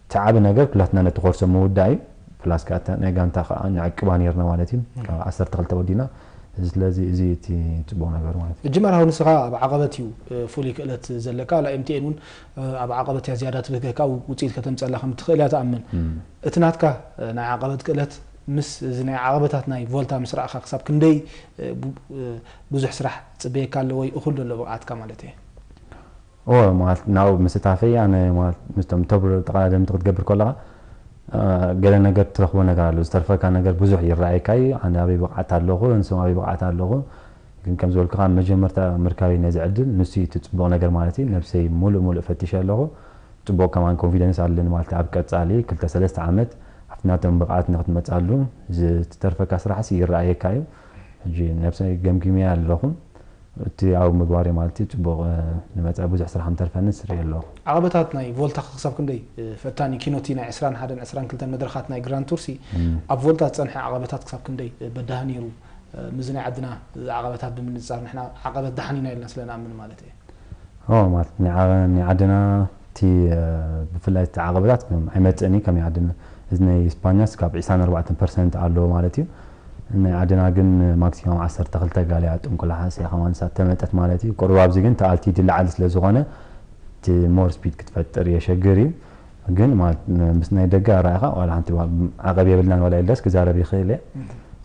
እቲ ዓቢ ነገር ኩላትና ነቲ ኮርሶ ምውዳእ እዩ። ፕላስ ከዓ እታ ናይ ጋንታ ከዓ ንዕቅባ ነይርና ማለት እዩ። ካብ ዓሰርተ ክልተ ወዲና እዚ ስለዚ እዚ እቲ ፅቡቅ ነገር ማለት እዩ። ሕጂ መርሃዊ ንስኻ ኣብ ዓቐበት እዩ ፍሉይ ክእለት ዘለካ። ላ ኤምቲኤን እውን ኣብ ዓቐበት እያ ዝያዳ ትብህገካ ውፅኢት ከተምፀላ ከም ትኽእል እያ ትኣምን። እቲ ናትካ ናይ ዓቐበት ክእለት ምስ እዚ ናይ ዓቐበታት ናይ ቮልታ ምስ ረኣኻ ክሳብ ክንደይ ብዙሕ ስራሕ ፅበየካ ኣሎ ወይ እኹል ዘሎ ብቕዓትካ ማለት እየ? እወ ማለት ናብኡ ምስታፈይ ኣነ ማለት ምስቶም ተብሎ ተቐዳደምቲ ክትገብር ከለኻ ገለ ነገር ትረኽቦ ነገር ኣሎ። ዝተርፈካ ነገር ብዙሕ ይረኣየካ እዩ። ኣነ ኣበይ ብቕዓት ኣለኹ፣ ንሶም ኣበይ ብቕዓት ኣለኹ። ግን ከም ዝበልኩኻ፣ መጀመርታ ምርካበይ ነዚ ዕድል፣ ንሱ እዩ እቲ ጽቡቕ ነገር ማለት እዩ። ነብሰይ ሙሉእ ሙሉእ ፈቲሸ ኣለኹ። ጽቡቕ ከማን ኮንፊደንስ ኣለኒ ማለት እዩ። ኣብ ቀጻሊ ክልተ ሰለስተ ዓመት ኣብቲ ናቶም ብቕዓት ንክትመጻሉ ዝተርፈካ ስራሕሲ ይረኣየካ እዩ። ሕጂ ነብሰይ ገምጊመያ ኣለኹ። እቲ ኣብ ምግባር ማለት እዩ። ጽቡቕ፣ እ፣ ንመጻኢ ብዙሕ ስራሕ ምተርፈኒ ስርኢ ኣለኹ። ዓቐበታት ናይ ቮልታ ክሳብ ክንደይ፣ እ፣ ፈታኒ ኪኖቲ ናይ ዕስራን ሓደን ዕስራን ክልተን መድረኻት ናይ ግራንድ ቱርሲ እም። ኣብ ቮልታ ዝጸንሐ ዓቐበታት ክሳብ ክንደይ፣ እ፣ በዳሂ ነይሩ? እ፣ ምስዚ ናይ ዓድና፣ እ፣ ዓቐበታት ብምንጻር ንሕና ዓቐበት ደሓን ኢና ኢልና ስለ ንኣምን ማለት እየ። ኦ፣ ማለት ናይ ዓ-፣ ናይ ዓድና እቲ፣ እ፣ ብፍላይ እቲ ዓቐበታት ከም ኣይመጽእን እዩ፣ ከም ናይ ዓድና። እዚ ናይ ስፓኛስ ካብ ዕስራን ኣርባዕተን ፐርሰንት ኣለዎ ማለት እዩ። ናይ ዓድና ግን ማክሲማም ዓሰርተ ክልተ ጋል እያ ጥንቁላሓ፣ እዚኣ ከማን ንሳ ተመጠት ማለት እዩ። ቁሩብ ኣብዚ ግን እቲ ኣልቲዲ ላዕሊ ስለ ዝኾነ እቲ ሞር ስፒድ ክትፈጥር የሸግር እዩ። ግን ማለት ምስ ናይ ደገ ኣረኣኻ ዋላ ሓንቲ ዋ-፣ ዓቐብ የብልናን፣ ዋላ የለስ ክዛረብ ይኽእል እየ።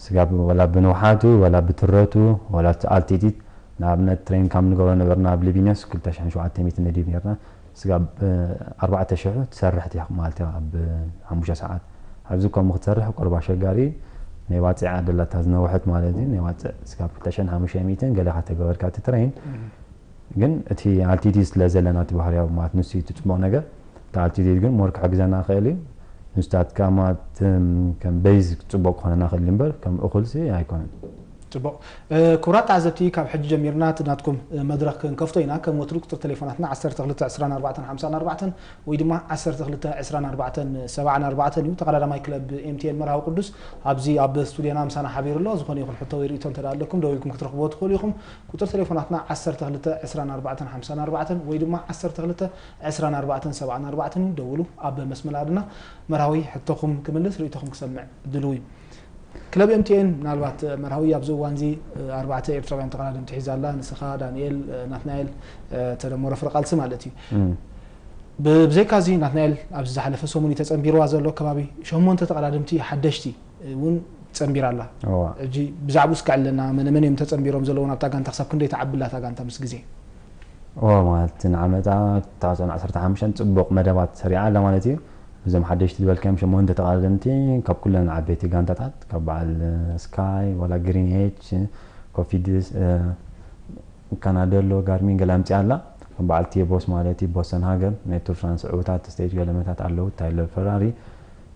ስጋብ ዋላ ብንውሓቱ፣ ዋላ ብትረቱ፣ ዋላ እቲ ኣልቲቲድ፣ ንኣብነት ትሬን ካብ ንገብሮ ነበርና ኣብ ሊቢነስ ክልተ ሽሕን ሸውዓተ ሚእትን ነዲብ ነርና። ስጋብ፣ እ፣ ኣርባዕተ ሽሕ ትሰርሕ እያ ማለት እያ ኣብ ሓሙሽተ ሰዓት። ኣብዚ ከምኡ ክትሰርሕ ቁሩብ ኣሸጋሪ እዩ። ናይ ዋጽዕ ደላታ ዝነውሐት ማለት እዩ። ናይ ዋጽዕ ስጋብ ክልተ ሽሕን ሓሙሽተ ሚእትን ገለ ካተገበርካ እቲ ትሬን። እም። ግን እቲ ኣልቲቲድ ስለ ዘለና እቲ ባህርያዊ ማለት ንሱ እዩ እቲ ጽቡቕ ነገር። እቲ ኣልቲቲድ ግን ሞር ክሕግዘና ይኽእል እዩ። ንስታትካ ማለት፣ እም፣ ከም ቤዝ ጽቡቕ ክኾነና ይኽእል እምበር ከም እኹልሲ ኣይኮነን። ጽቡቕ። እ፣ ክቡራት ተዓዘብቲ፣ ካብ ሕጂ ጀሚርና እቲ ናትኩም፣ እ፣ መድረኽ ክንከፍቶ ኢና። ከም ወትሩ ቁጽሪ ቴሌፎናትና ዓሰርተ ክልተ ዕስራን ኣርባዕተን ሓምሳን ኣርባዕተን ወይ ድማ ዓሰርተ ክልተ ዕስራን ኣርባዕተን ሰብዓን ኣርባዕተን እዩ። ተቐዳዳማይ ክለብ ኤምቲኤን መርሃዊ ቅዱስ ኣብዚ ኣብ ስቱድዮና ምሳና ሓቢሩ ኣሎ። ዝኾነ ይኹን ሕቶ ወይ ርእይቶ እንተ ደኣ ኣለኩም ደዊልኩም ክትረኽብዎ ትኽእሉ ኢኹም። ቁጽሪ ቴሌፎናትና ዓሰርተ ክልተ ዕስራን ኣርባዕተን ሓምሳን ኣርባዕተን ወይ ድማ ዓሰርተ ክልተ ዕስራን ኣርባዕተን ሰብዓን ኣርባዕተን እዩ። ደውሉ። ኣብ መስመር ኣድና መርሃዊ ሕቶኹም ክምልስ ርእይቶኹም ክሰምዕ ድልው እዩ። ክለብ ኤምቲኤን ምናልባት፣ እ፣ መርሃዊ ኣብዚ እዋን እዚ፣ እ፣ ኣርባዕተ ኤርትራውያን ተቐዳደምቲ ሒዛ ኣላ። ንስኻ፣ ዳንኤል፣ እ፣ ናትናኤል፣ እ፣ ተደመሮ ፍረ ቃልሲ ማለት እዩ። እም። ብ-፣ ብዘይካ እዚ ናትናኤል ኣብዚ ዝሓለፈ ሰሙን እዩ ተጸንቢርዋ ዘሎ ከባቢ ሸሞንተ ተቐዳደምቲ ሓደሽቲ እውን ጸንቢራ ኣላ። እዋ። ሕጂ ብዛዕባኡ እስከ ዕለና፣ መነ መን እዮም ተጸንቢሮም ዘለዉ፣ ናብታ ጋንታ ክሳብ ክንደይ ትዓቢ ኣላ እታ ጋንታ ምስ ግዜ? እዎ፣ ማለት ንዓመታ ክልተ ሽሕን ዓሰርተ ሓሙሽተን ጽቡቕ መደባት ሰሪዓ ኣላ ማለት እዩ። እዞም ሓደሽቲ ዝበልካዮም ሸሞንተ ተቐዳደምቲ ካብ ኩለን ዓበይቲ ጋንታታት፣ ካብ በዓል ስካይ፣ ዋላ ግሪን ኤጅ፣ ኮፊድስ፣ እ፣ ካናደሎ፣ ጋርሚን ገለ ኣምጺኣ ኣላ። ከም በዓል ቴቦስ ማለት እዩ፣ ቦሰን ሃገር፣ ናይ ቱር ፍራንስ ዕዉታት ስቴጅ ገለመታት ኣለዉ፣ ታይለር ፈራሪ።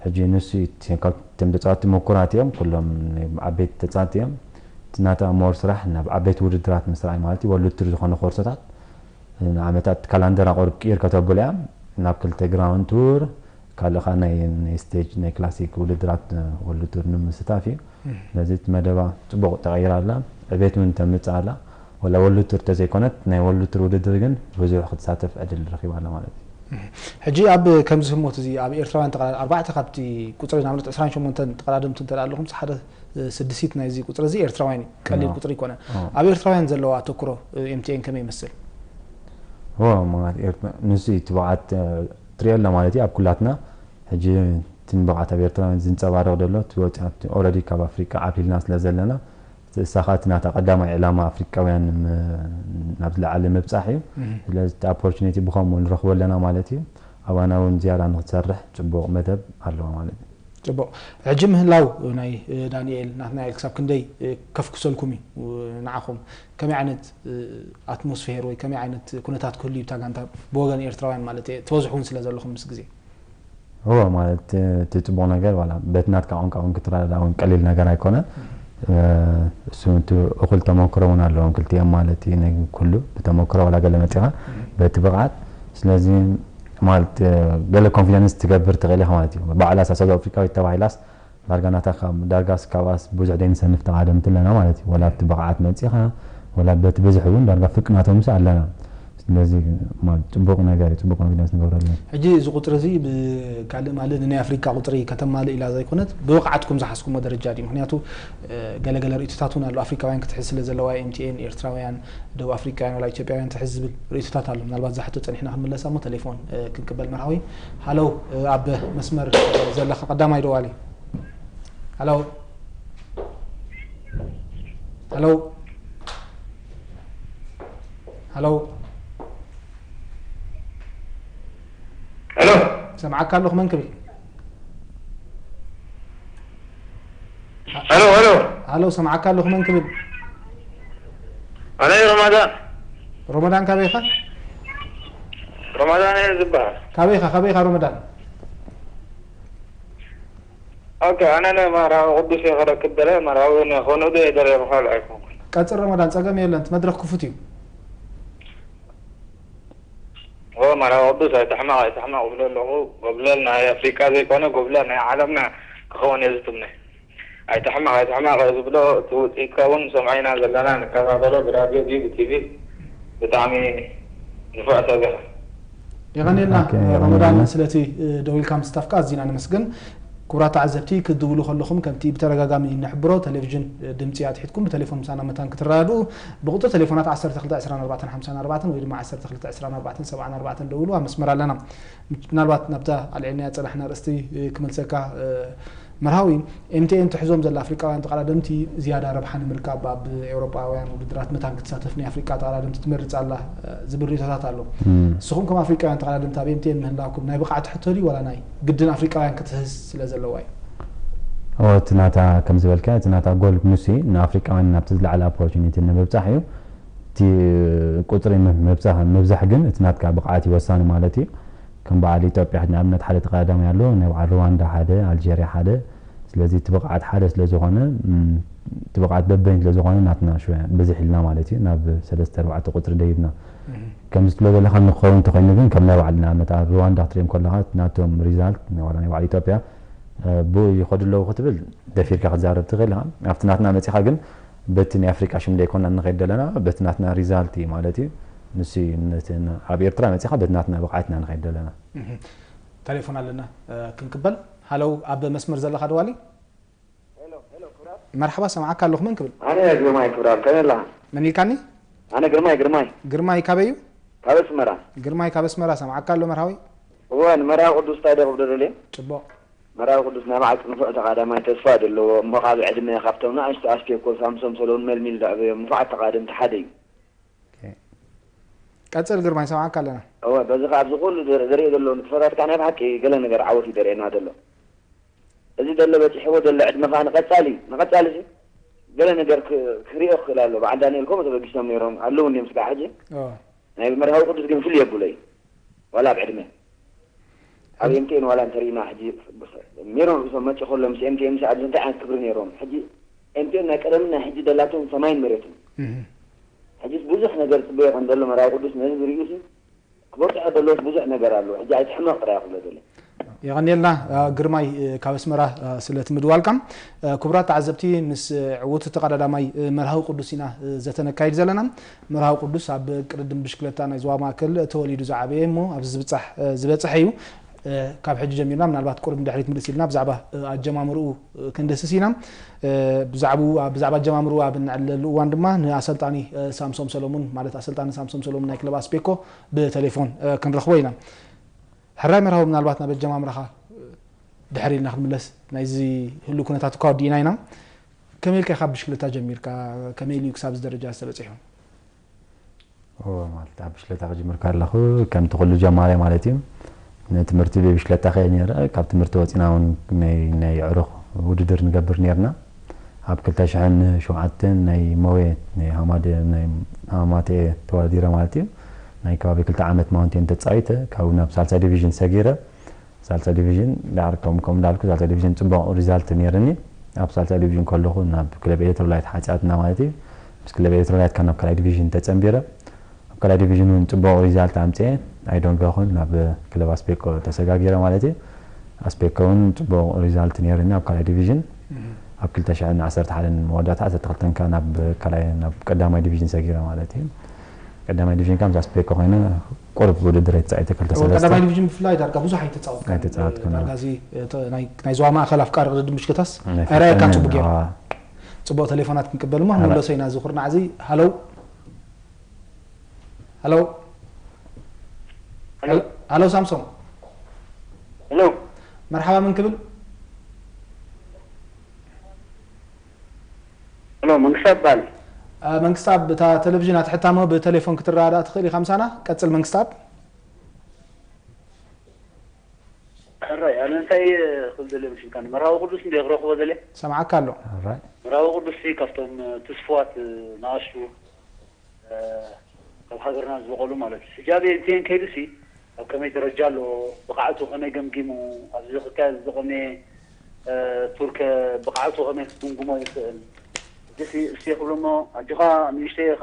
ሕጂ ንሱ እዩ እቲ፣ ካብቶም ተጻወትቲ ምኩራት እዮም፣ ኩሎም ናይ ዓበይቲ ተጻወትቲ እዮም። እቲ ናታ ሞር ስራሕ ናብ ዓበይቲ ውድድራት ምስራይ ማለት እዩ፣ ወርልድ ቱር ዝኾነ ኮርሶታት ንዓመታት ካላንደር ኣቑርብ ቅይር ከተብሎ እያ። ናብ ክልተ ግራውንድ ቱር፣ ካልእ ኸኣ ናይ፣ ናይ ስቴጅ፣ ናይ ክላሲክ ውድድራት ወርልድ ቱር ንምስታፍ እዩ። እም። ስለዚ እቲ መደባ ጽቡቕ ተቐይራ ኣላ፣ ዕቤት እውን ተምጽእ ኣላ። ወላ ወርልድ ቱር ተዘይኮነት፣ ናይ ወርልድ ቱር ውድድር ግን ብዙሕ ክትሳተፍ ዕድል ረኺባ ኣላ ማለት እዩ። እም። ሕጂ ኣብ ከምዚ ህሞት እዚ ኣብ ኤርትራውያን ተቐዳ-፣ ኣርባዕተ ካብቲ ቁጽሪ ንኣብነት ዕስራን ሸሞንተን ተቐዳደምቲ እንተ ደኣ ኣለኹም፣ ሓደ፣ እ፣ ስድሲት ናይዚ ቁጽሪ እዚ ኤርትራውያን እዩ። ቀሊል ኣዎ። ቁጽሪ ኣይኮነን። ኣዎ። ኣብ ኤርትራውያን ዘለዎ ኣተኩሮ፣ እ፣ ኤምቲኤን ከመይ ይመስል? ኦ፣ ማለት ኤርትራ፣ ንሱ እዩ እቲ ብቕዓት፣ እ፣ ትሪኦ ኣላ ማለት እዩ ኣብ ኩላትና። ሕጂ እቲ ንብቕዓት ኣብ ኤርትራውያን ዝንጸባረቕ ዘሎ፣ እቲ ወጺኣ፣ እቲ ኦልሬዲ ካብ ኣፍሪቃ ዓብሊልና ስለ ዘለና፣ እቲ እሳ ኸኣ እቲ ናታ ቀዳማይ ዕላማ ኣፍሪቃውያን ም-፣ ናብ ዝለዓለ ምብጻሕ እዩ። እህ። ስለዚ እቲ ኦፖርቹኒቲ ብኸምኡ ንረኽቦ ኣለና ማለት እዩ። ኣባና እውን ዝያዳ ንክትሰርሕ ጽቡቕ መደብ ኣለዋ ማለት እዩ። ጽቡቕ። ሕጂ ምህላው ናይ፣ እ፣ ዳንኤል ናትናኤል ክሳብ ክንደይ፣ እ፣ ከፍኩሰልኩም እዩ፣ እ፣ ንዓኹም? ከመይ ዓይነት፣ እ፣ ኣትሞስፌር ወይ ከመይ ዓይነት ኩነታት ክህሉ እዩ እታ ጋንታ ብወገን ኤርትራውያን ማለት እየ፣ ትበዝሑ እውን ስለ ዘለኹም ምስ ግዜ? እዎ፣ ማለት እቲ ጽቡቕ ነገር ዋላ በቲ ናትካ ቋንቋ እውን ክትረዳዳእ እውን ቀሊል ነገር ኣይኮነን። እም። እ፣ እሱ እቲ እኹል ተመክሮ እውን ኣለዎም ክልቲኦም ማለት እዩ። ናይ ኩሉ ብተመክሮ ዋላ ገለ መጺኻ እም። በቲ ብቕዓት። ስለዚ ማለት፣ እ፣ ገለ ኮንፊደንስ ትገብር ትኽእል ኢኻ ማለት እዩ። ባዕላ እሳ ሳውዝ ኣፍሪቃዊት ተባሂላስ ዳርጋ ናታ ካብ፣ ዳርጋስ ካብኣስ ብዙሕ ደይንሰንፍ ተቓደምቲ ኣለና ማለት እዩ። ወላ ኣብቲ ብቕዓት መጺኻ፣ ወላ በቲ ብዝሒ እውን ዳርጋ ፍቅናቶምስ ኣለና። ስለዚ ማለት ጽቡቕ ነገር እዩ፣ ጽቡቕ ኮንፊደንስ ንገብረሉ። ሕጂ እዚ ቁጽሪ እዚ ብካልእ ማለት ንናይ ኣፍሪቃ ቁጽሪ ከተማልእ ኢላ ዘይኮነት፣ ብብቕዓትኩም ዝሓዝኩሞ ደረጃ ድዩ? ምኽንያቱ፣ እ፣ ገለ ገለ ርእይቶታት እውን ኣሎ። ኣፍሪቃውያን ክትሕዝ ስለ ዘለዋ ኤምቲኤን ኤርትራውያን፣ ደቡብ ኣፍሪቃውያን ዋላ ኢትዮጵያውያን ትሕዝ ዝብል ርእይቶታት ኣሎ። ምናልባት እዛ ሕቶ ጸኒሕና ክንምለሳ እሞ ቴሌፎን፣ እ፣ ክንቅበል መርሃዊ። ሃሎ፣ እ፣ ኣብ መስመር፣ እ፣ ዘለኻ ቀዳማይ ደዋሊ። ሃሎ። ሃሎ። ሃሎ። ሃሎ። ሰምዓካ ኣለኹ፣ መን ክብል? ሃሎ፣ ሰምዓካ ኣለኹ። መን ክብል? ኣነ ረማዳን ሮመዳን፣ ካበይኻ? ረማዳን እየ ዝበሃል። ካበይኻ? ካበይኻ ሮመዳን? ኦኬ፣ ኣነ ንመርሃዊ ቅዱስ እየ ክረክብ ደለ፣ መርሃዊ ንኸነዱ እየ ደለ፣ ብኻልእ ኣይኮንኩን። ቀጽል ሮመዳን፣ ጸገም የለን፣ እቲ መድረኽ ክፉት እዩ። ኦ፣ መርሃዊ ቅዱስ ኣይተሕማቕ፣ ኣይተሕማቕ እብሎ ኣለኹ። ጎብለል ናይ ኣፍሪቃ ዘይኮነ፣ ጎብለል ናይ ዓለምና ክኸውን እየ ዝትምነ። ኣይተሕማቕ፣ ኣይተሕማቕ ዝብሎ፣ እቲ ውጽኢትካ እውን ሰምዖ ኢና ዘለና፣ ንከታተሎ፣ ብራድዮ ድዩ ብቲቪ፣ ብጣዕሚ ንፉዕ ሰብ ኢኻ። የቐንየልና ኦኬ፣ ሮመዳን፣ የቐንየልና። ስለቲ እ፣ ደዊልካ ምስታፍካ ኣዚና ነመስግን። ክቡራት ተዓዘብቲ፣ ክትድውሉ ከለኹም ከምቲ ብተደጋጋሚ ንሕብሮ፣ ቴሌቪዥን እ፣ ድምፂ ኣትሒትኩም ብቴሌፎን ምሳና መታን ክትረዳድኡ ብቁፅሪ ቴሌፎናት ዓሰርተ ክልተ ዕስራን ኣርባዕተን ሓምሳን ኣርባዕተን ወይ ድማ ዓሰርተ ክልተ ዕስራን ኣርባዕተን ሰብዓን ኣርባዕተን ደውሉ፣ ኣብ መስመር ኣለና። ምናልባት ናብታ ኣልዒልናያ ዝፀናሕና ኣርእስቲ እ፣ ክመልሰካ እ፣ መርሃዊ፣ ኤምቲኤን ትሕዞም ዘላ ኣፍሪቃውያን ተቐዳደምቲ ዝያዳ ረብሓ ንምርካብ ኣብ ኤውሮጳውያን ውድድራት መታን ክትሳተፍ ናይ ኣፍሪቃ ተቐዳደምቲ ትመርጽ ኣላ እ፣ ዝብል ርእይቶታት ኣሎ። እም። ንስኹም ከም ኣፍሪቃውያን ተቐዳደምቲ ኣብ ኤምቲኤን ምህላውኩም ናይ ብቕዓት ሕቶ ድዩ ዋላ ናይ ግድን ኣፍሪቃውያን ክትህዝ ስለ ዘለዋ እዩ? ኦ፣ እቲ ናታ ከም ዝበልካ፣ እቲ ናታ ጎል ንሱ እዩ። ንኣፍሪቃውያን ናብቲ ዝለዓለ ኦፖርቹኒቲ ንምብጻሕ እዩ። እቲ ቁጽሪ ም- ምብጻሕ፣ ምብዛሕ ግን እቲ ናትካ ብቕዓት እዩ ወሳኒ ማለት እዩ። ከም በዓል ኢትዮጵያ ንኣብነት ሓደ ተቐዳዳማይ ኣሎ፣ ናይ በዓል ሩዋንዳ ሓደ፣ ኣልጀርያ ሓደ። ስለዚ እቲ ብቕዓት ሓደ ስለ ዝኾነ፣ እም፣ እቲ ብቕዓት በበይን ስለ ዝኾነ ናትና ሽወያ ብዝሕ ኢልና ማለት እዩ፣ ናብ ሰለስተ ኣርባዕተ ቁጽሪ ደይብና። ከምዚ ትብሎ ዘለኻ ንክኸውን እንተኾይኑ ግን ከም ናይ ባዕሉ ንኣብነት ኣብ ሩዋንዳ ክትሪኦም ከለኻ ናቶም ሪዛልት ናይ ዋላ ናይ ባዕሉ ኢትዮጵያ እ፣ ብኡ ይኸዱ ኣለዉ ክትብል ደፊርካ ክትዛረብ ትኽእል ኢኻ። ኣብቲ ናትና መጺኻ ግን በቲ ናይ ኣፍሪቃ ሽም ደይኮና ንኸይድ ዘለና በቲ ናትና ሪዛልት እዩ ማለት እዩ። ንሱ እዩ ነቲ ን- ኣብ ኤርትራ መጺኻ በቲ ናትና ብቕዓትና ንኸይድ ዘለና። እህ። ቴሌፎን ኣለና እ፣ ክንቅበል። ሃለው፣ ኣብ መስመር ዘለኻ ደዋሊ? መርሓባ፣ ሰምዓካ ኣለኹ። መን ክብል? ኣነ ግርማይ ክብራብ ከመይ ኣለኻ? መን ኢልካኒ? ኣነ ግርማይ ግርማይ ግርማይ ካበይ እዩ? ካብ ኣስመራ። ግርማይ ካብ ኣስመራ፣ ሰምዓካ ኣሎ መርሃዊ። እወ፣ ንመርሃዊ ቅዱስ እንታይ ዶ ክብሎ ደልየ? ጽቡቕ። መርሃዊ ቅዱስ ናይ በዓል ጽንፉዕ ተቓዳማይ ተስፋ ዘለዎ እሞ ካብ ዕድመ ካብቶም ንኣሽቱ ኣስቴኮ ሳምሶም ሰሎን መልሚል ዘዕበዮም ንፉዓት ተቓደምቲ ሓደ እዩ። ቀጽል ግርማይ፣ ሰምዓካ ኣለና። እወ፣ በዚ ከኣ ኣብዚ ኩሉ ዝር- ዝርኢ ዘሎ ንጥፈታትካ ናይ ብሓቂ ገለ ነገር ዓወት እዩ ደርእየና ዘሎ። እዚ ዘሎ በጺሕዎ ዘሎ ዕድመ ከኣ ንቐጻሊ ንቐጻሊ ሲ ገለ ነገር ክ- ክሪኦ ክኽእል ኣሎ። በዓል ዳንኤል ከምኡ ተበጊሶም ነይሮም ኣለዉ እኒኦም ስጋዕ ሕጂ ኦ፣ ናይ መርሃዊ ቅዱስ ግን ፍልይ የብሎ እዩ። ዋላ ኣብ ዕድመ ኣብ ኤምቲኤን ዋላ እንተሪእና ሕጂ ሜሮን ርእሶም መፂ ከሎ ምስ ኤምቲኤን ምስ ኣብዚ እንታይ ዓይነት ክብሪ ነይሮም? ሕጂ ኤምቲኤን ናይ ቀደምን ናይ ሕጂ ደላቶም ሰማይን መሬትን። እህ። ሕጂስ ብዙሕ ነገር ፅበዮ ከም ዘሎ መርሃዊ ቅዱስ ነዚ ዝርእዩ ሲ ክበፅሖ ደለዎስ ብዙሕ ነገር ኣሎ። ሕጂ ኣይትሕመቕ ጥራይ ክብሎ ደለ። የቐንየልና እ፣ ግርማይ እ፣ ካብ ኣስመራ እ፣ ስለቲ ምድዋልካ። እ፣ ክቡራት ተዓዘብቲ፣ ምስ እ፣ ዕዉት ተቐዳዳማይ እ፣ መርሃዊ ቅዱስ ኢና እ፣ ዘተ ነካይድ ዘለና። መርሃዊ ቅዱስ ኣብ ቅድድም ብሽክለታ ናይ ዞባ ማእከል ተወሊዱ ዝዓበየ እሞ ኣብዚ ዝብጻሕ እ፣ ዝበጽሐ እዩ። እ፣ ካብ ሕጂ ጀሚርና ምናልባት ቁሩብ ንድሕሪት ምልስ ኢልና ብዛዕባ እ፣ ኣጀማምርኡ እ፣ ክንድህስስ ኢና። እ፣ ብዛዕባኡ ብዛዕባ ኣጀማምርኡ ኣብ እንዕለሉ እዋን ድማ ንኣሰልጣኒ እ፣ ሳምሶም ሰሎሙን ማለት ኣሰልጣኒ ሳምሶም ሰሎሙን ናይ ክለብ ኣስቤኮ ብቴሌፎን እ፣ ክንረኽቦ ኢና። ሕራይ መርሃዊ፣ ምናልባት ናብ ኣጀማምራኻ ድሕር ኢልና ክንምለስ ናይዚ ህሉ ኩነታት እኳ ወዲእና ኢና። ከመይ ኢልካ ካብ ብሽክለታ ጀሚርካ ከመይ ኢሉ ክሳብ እዚ ደረጃ ዝተበፂሑ? ኦ፣ ማለት ኣብ ብሽክለታ ክጅምር ከለኹ ከምቲ ኩሉ ጀማሪ ማለት እዩ ንትምህርቲ ብብሽክለታ ከየ ነረ። ካብ ትምህርቲ ወፂና እውን ናይ ናይ ዕሩኽ ውድድር ንገብር ነርና። ኣብ ክልተ ሽሕን ሸውዓተን ናይ መዌ ናይ ሃማደ ናይ ሃማቴ ተወዳዲረ ማለት እዩ። ናይ ከባቢ ክልተ ዓመት ማውንቴን ተፃዊተ ካብኡ ናብ ሳልሳይ ዲቪዥን ሰጊረ። ሳልሳይ ዲቪዥን ዳሕር ከም ከም እንዳልኩ ሳልሳይ ዲቪዥን ፅቡቕ ሪዛልት ነይርኒ። ኣብ ሳልሳይ ዲቪዥን ከለኹ ናብ ክለብ ኤሌክትሮላይት ሓፂኣትና ማለት እዩ። ምስ ክለብ ኤሌክትሮላይት ካብ ናብ ካልኣይ ዲቪዥን ተፀንቢረ። ኣብ ካልኣይ ዲቪዥን እውን ፅቡቕ ሪዛልት ኣምፅኤ ኣይዶንገኹን ናብ ክለብ ኣስቤኮ ተሰጋጊረ ማለት እዩ። ኣስቤኮ እውን ፅቡቕ ሪዛልት ነይርኒ ኣብ ካልኣይ ዲቪዥን። ኣብ ክልተ ሽሕን ዓሰርተ ሓደን መወዳእታ ዓሰርተ ክልተን ከ ናብ ካልኣይ ናብ ቀዳማይ ዲቪዥን ሰጊረ ማለት እዩ። ቀዳማይ ዲቪዥን ካብ ኣስቤኮ ኮይነ ቁርብ ውድድር ኣይተፃኢተ ክልተ ሰለስተ ቀዳማይ ዲቪዥን ብፍላይ ዳርጋ ብዙሕ ኣይተፃወትካን። ኣይተፃወትኩን። ዳርጋ እዚ እቲ ናይ ናይ ዞባ ማእኸል ኣፍቃሪ ቅድድም ምሽክታስ ናይ ኣርኣየካ ፈተነ፣ ፅቡቅ ገይሩ። ኣዋ። ፅቡቅ ቴሌፎናት ክንቅበል እሞ ኣረ። ክንምለሶ ኢና እዚ ኩርናዕ እዚ። ሃለው፣ ሃለው፣ ሃለው። ሃለው ሳምሶም፣ ሄሎ መርሓባ፣ ምን ክብል? ሄሎ፣ መንግስቱ ይበሃል። አ፣ መንግስታ፣ ብታ ቴሌቪዥን ኣትሕታሞ ብቴሌፎን ክትረዳዳእ ትኽእል ኢኻ ምሳና። ቀጽል መንግስታብ። ሕራይ፣ ኣነ እንታይ ክብል ደልየ መሲልካ፣ ንመርሃዊ ቅዱስ እንደ ክረኽቦ ደልየ። ሰምዓካ ኣሎ። ሕራይ። መርሃዊ ቅዱስ ሲ ካብቶም ትስፉዋት ንኣሽቱ ካብ ሃገርና ዝበቐሉ ማለት እዩ። ሕጂ ኣበይ እንትን ከይዱ ሲ ኣብ ከመይ ደረጃ ኣሎ፣ ብቕዓቱ ከመይ ገምጊሙ፣ ኣብዚ ክካየድ ዝቐመየ ቱርከ ብቕዓቱ ከመይ ክግምግሞ ይኽእል? እዚ ሲ እስቲ ክብሎ እሞ ኣጆኻ ንእሽተይ ኢኻ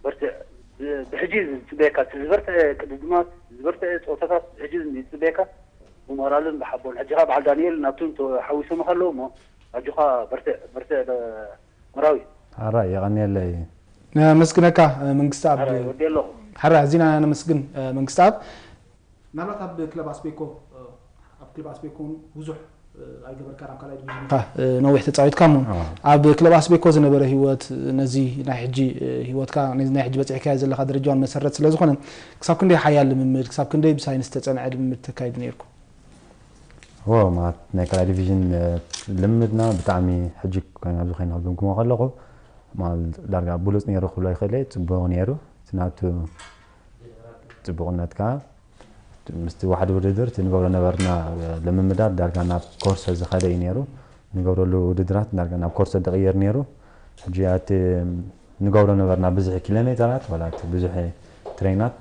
በርትዕ። ብ- ብሕጂ ዝፅበየካ እቲ ዝበርትዐ ቅድድማት ዝበርትዐ ፀወታታት ብሕጂ ዝፅበየካ ብሞራልን ብሓቦን። ሕጂ ኸዓ በዓል ዳንኤል ናቱ ተሓዊሶም ከለዉ እሞ ኣጆኻ በርትዕ በርትዕ ደ- መራዊ። ሕራይ የቐንየለይ። ነመስግነካ። መንግስትኣብ። ሕራይ ወዲ ኣለኹ። ሕራይ ኣዚና ነመስግን። መንግስትኣብ። ምናልባት ኣብ ክለብ ኣስቤኮ ኣብ ክለብ ኣስቤኮ እውን ብዙሕ ኣይገበርካን፣ ኣብ ካልኣይ ዲቪዥን ኢኻ ነዊሕ ተፃዊትካ እሞ ኣብ ክለብ ኣስቤኮ ዝነበረ ህይወት ነዚ ናይ ሕጂ ህይወትካ ነዚ ናይ ሕጂ በፂሕካዮ ዘለኻ ደረጃ እውን መሰረት ስለ ዝኾነ ክሳብ ክንደይ ሓያል ልምምድ ክሳብ ክንደይ ብሳይንስ ዝተፀንዐ ልምምድ ተካይዱ ነይርኩም? ዎ ማለት ናይ ካልኣይ ዲቪዥን ልምምድና ብጣዕሚ ሕጂ ኣብዚ ኮይነ ክግምግሞ ከለኹ ማለት ዳርጋ ብሉፅ ነይሩ ክብሎ ይኽእል እየ። ፅቡቕ ነይሩ እቲ ናቱ ፅቡቕነት ከዓ ምስቲ ዋሕዲ ውድድር እቲ ንገብሮ ነበርና ልምምዳት ዳርጋ ናብ ኮርሶ ዝኸደ እዩ ነይሩ። ንገብረሉ ውድድራት ዳርጋ ናብ ኮርሶ ዝቕየር ነይሩ። ሕጂ እቲ ንገብሮ ነበርና ብዙሕ ኪሎ ሜተራት ዋላ እቲ ብዙሕ ትሬናት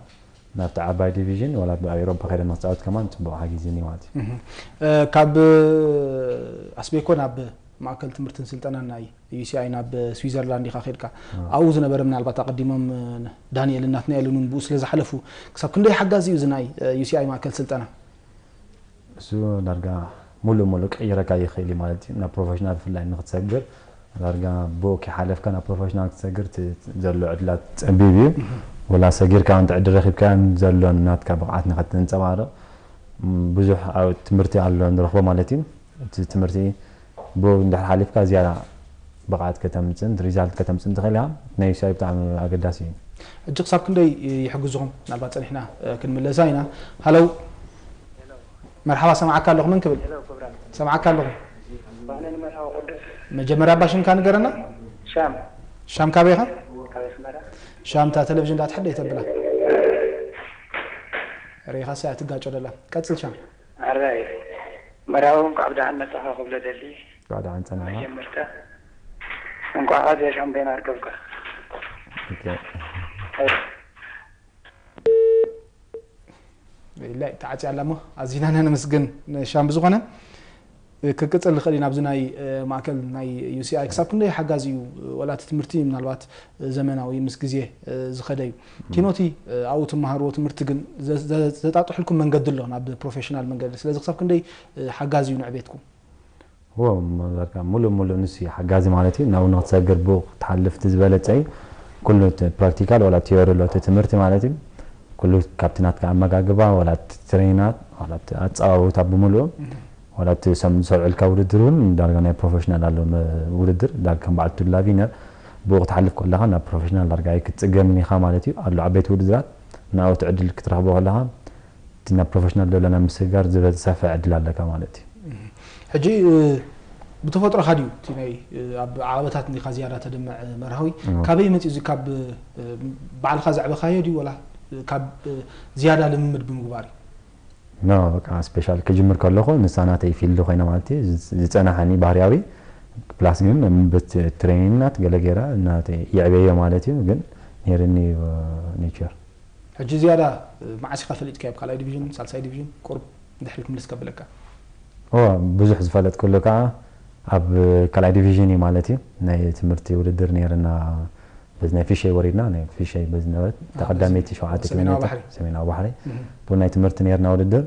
ናብቲ ዓባይ ዲቪዥን ዋላ ኣብ ኤውሮፓ ከይደ ንክፃወት ከማን ፅቡቕ ሓጊዝኒ ማለት እዩ። ካብ ኣስቤኮ ናብ ማእከል ትምህርትን ስልጠናን ናይ ዩሲኣይ ናብ ስዊዘርላንድ ኢኻ ከድካ ኣብኡ ዝነበረ ምናልባት ኣቐዲሞም ዳንኤል እናትናኤልን እውን ብኡ ስለ ዝሓለፉ ክሳብ ክንደይ ሓጋዚ እዩ እዚ ናይ ዩሲኣይ ማእከል ስልጠና? እሱ ዳርጋ ሙሉእ ሙሉእ ክቕይረካ ይኽእል እዩ ማለት እዩ ናብ ፕሮፌሽናል ብፍላይ ንክትሰግር ዳርጋ ብኡ ከይሓለፍካ ናብ ፕሮፌሽናል ክትሰግር እቲ ዘሎ ዕድላት ፀቢብ እዩ። ወላ ሰጊርካ እንተ ዕድል ረኺብካ ዘሎ ናትካ ብቕዓት ንኸተንፀባርቕ ብዙሕ ኣብ ትምህርቲ ኣሎ ንረኽቦ ማለት እዩ። እቲ ትምህርቲ ብኡ እንድሕር ሓሊፍካ ዝያዳ ብቕዓት ከተምፅእን ሪዛልት ከተምፅእን ትኽእል ኢኻ። ናይ ዩሲኣይ ብጣዕሚ ኣገዳሲ እዩ። ሕጂ ክሳብ ክንደይ ይሕግዝኹም? ምናልባት ፀኒሕና ክንምለሳ ኢና። ሃለው መርሓባ ሰምዓካ ኣለኹ። መን ክብል? ሰምዓካ ኣለኹ። መጀመርያ እባ ሽምካ ንገረና። ሻም። ሻም ካበይ ኢኻ? ሻም እታ ቴሌቪዥን ዳትሕደይ ተብላ ርኢኻስ እያ ትጋጮ ደላ። ቀጽል ሻም። ኣራይ መርሃዊ እንኳዕ ብደሓን መጻኻ ክብሎ ደሊ። እንኳዕ ደሓን ጸናሕና። መጀመርታ እንኳዕ ኣብያ ሻምፒዮን ኣርከብካ። ኢላ ተዓጽያ ኣላ እሞ ኣዚና ነመስግን ንሻም። ብዝኾነ ክቅጽል ንኽእል ኢና ኣብዚ ናይ ማእከል ናይ ዩሲኣይ ክሳብ ክንደይ ሓጋዚ እዩ? ወላ እቲ ትምህርቲ ምናልባት ዘመናዊ ምስ ግዜ ዝኸደ እዩ። ኪኖቲ ኣብኡ ትመሃርዎ ትምህርቲ ግን ዘጣጥሕልኩም መንገዲ ኣሎ ናብ ፕሮፌሽናል መንገዲ። ስለዚ ክሳብ ክንደይ ሓጋዚ እዩ ንዕቤትኩም? ዎ በቃ ሙሉእ ሙሉእ ንሱ እዩ ሓጋዚ ማለት እዩ። ናብኡ ንክትሰግር ብኡ ክትሓልፍ እቲ ዝበለፀ እዩ። ኩሉ እቲ ፕራክቲካል ዋላ ቲዮሪ ኣሎ እቲ ትምህርቲ ማለት እዩ። ኩሉ ካብቲ ናትካ ኣመጋግባ ዋላ እቲ ትሬናት ዋላ እቲ ኣፀዋውታ ብምሉኡ ዋላ እቲ ሰም ዝሰርዑልካ ውድድር እውን ዳርጋ ናይ ፕሮፌሽናል ኣሎ ውድድር ዳርጋ ከም በዓል ቱላ ቪነር ብኡ ክትሓልፍ ከለኻ ናብ ፕሮፌሽናል ዳርጋ ኣይክትፅገምን ኢኻ ማለት እዩ። ኣሎ ዓበይቲ ውድድራት ናብኡ እቲ ዕድል ክትረኽቦ ከለኻ እቲ ናብ ፕሮፌሽናል ደለና ምስግጋር ዝበዝሰፈ ዕድል ኣለካ ማለት እዩ። ሕጂ ብተፈጥሮኻ ድዩ እቲ ናይ ኣብ ዓቐበታት እንዲኻ ዝያዳ ተድምዕ መርሃዊ? ካበይ መፂኡ እዚ ካብ ባዕልኻ ዘዕበኻዮ ድዩ ወላ ካብ ዝያዳ ልምምድ ብምግባር እዩ? ኖ በቃ ስፔሻል ክጅምር ከለኹ ንሳ ናተይ ፊልድ ኮይና ማለት እዩ ዝፀናሓኒ ባህርያዊ ፕላስ ግን ብትሬኒንግ ናት ገለ ገይራ ናተይ የዕበዮ ማለት እዩ ግን ነይርኒ ኔቸር ሕጂ ዝያዳ መዓስ ኢኻ ፈሊጥካዮ ኣብ ካልኣይ ዲቪዥን ሳልሳይ ዲቪዥን ቁሩብ እንድሕሪ ክምልስ ከብለካ ኦ ብዙሕ ዝፈለጥኩሉ ከዓ ኣብ ካልኣይ ዲቪዥን እዩ ማለት እዩ ናይ ትምህርቲ ውድድር ነይርና በዚ ናይ ፊሸይ ወሪድና ናይ ፊሸይ በዚ ነበረት ተቐዳመይቲ ሸውዓተ ኪሎ ሜትር ሰሜናዊ ባሕሪ ብኡ ናይ ትምህርቲ ነይርና ውድድር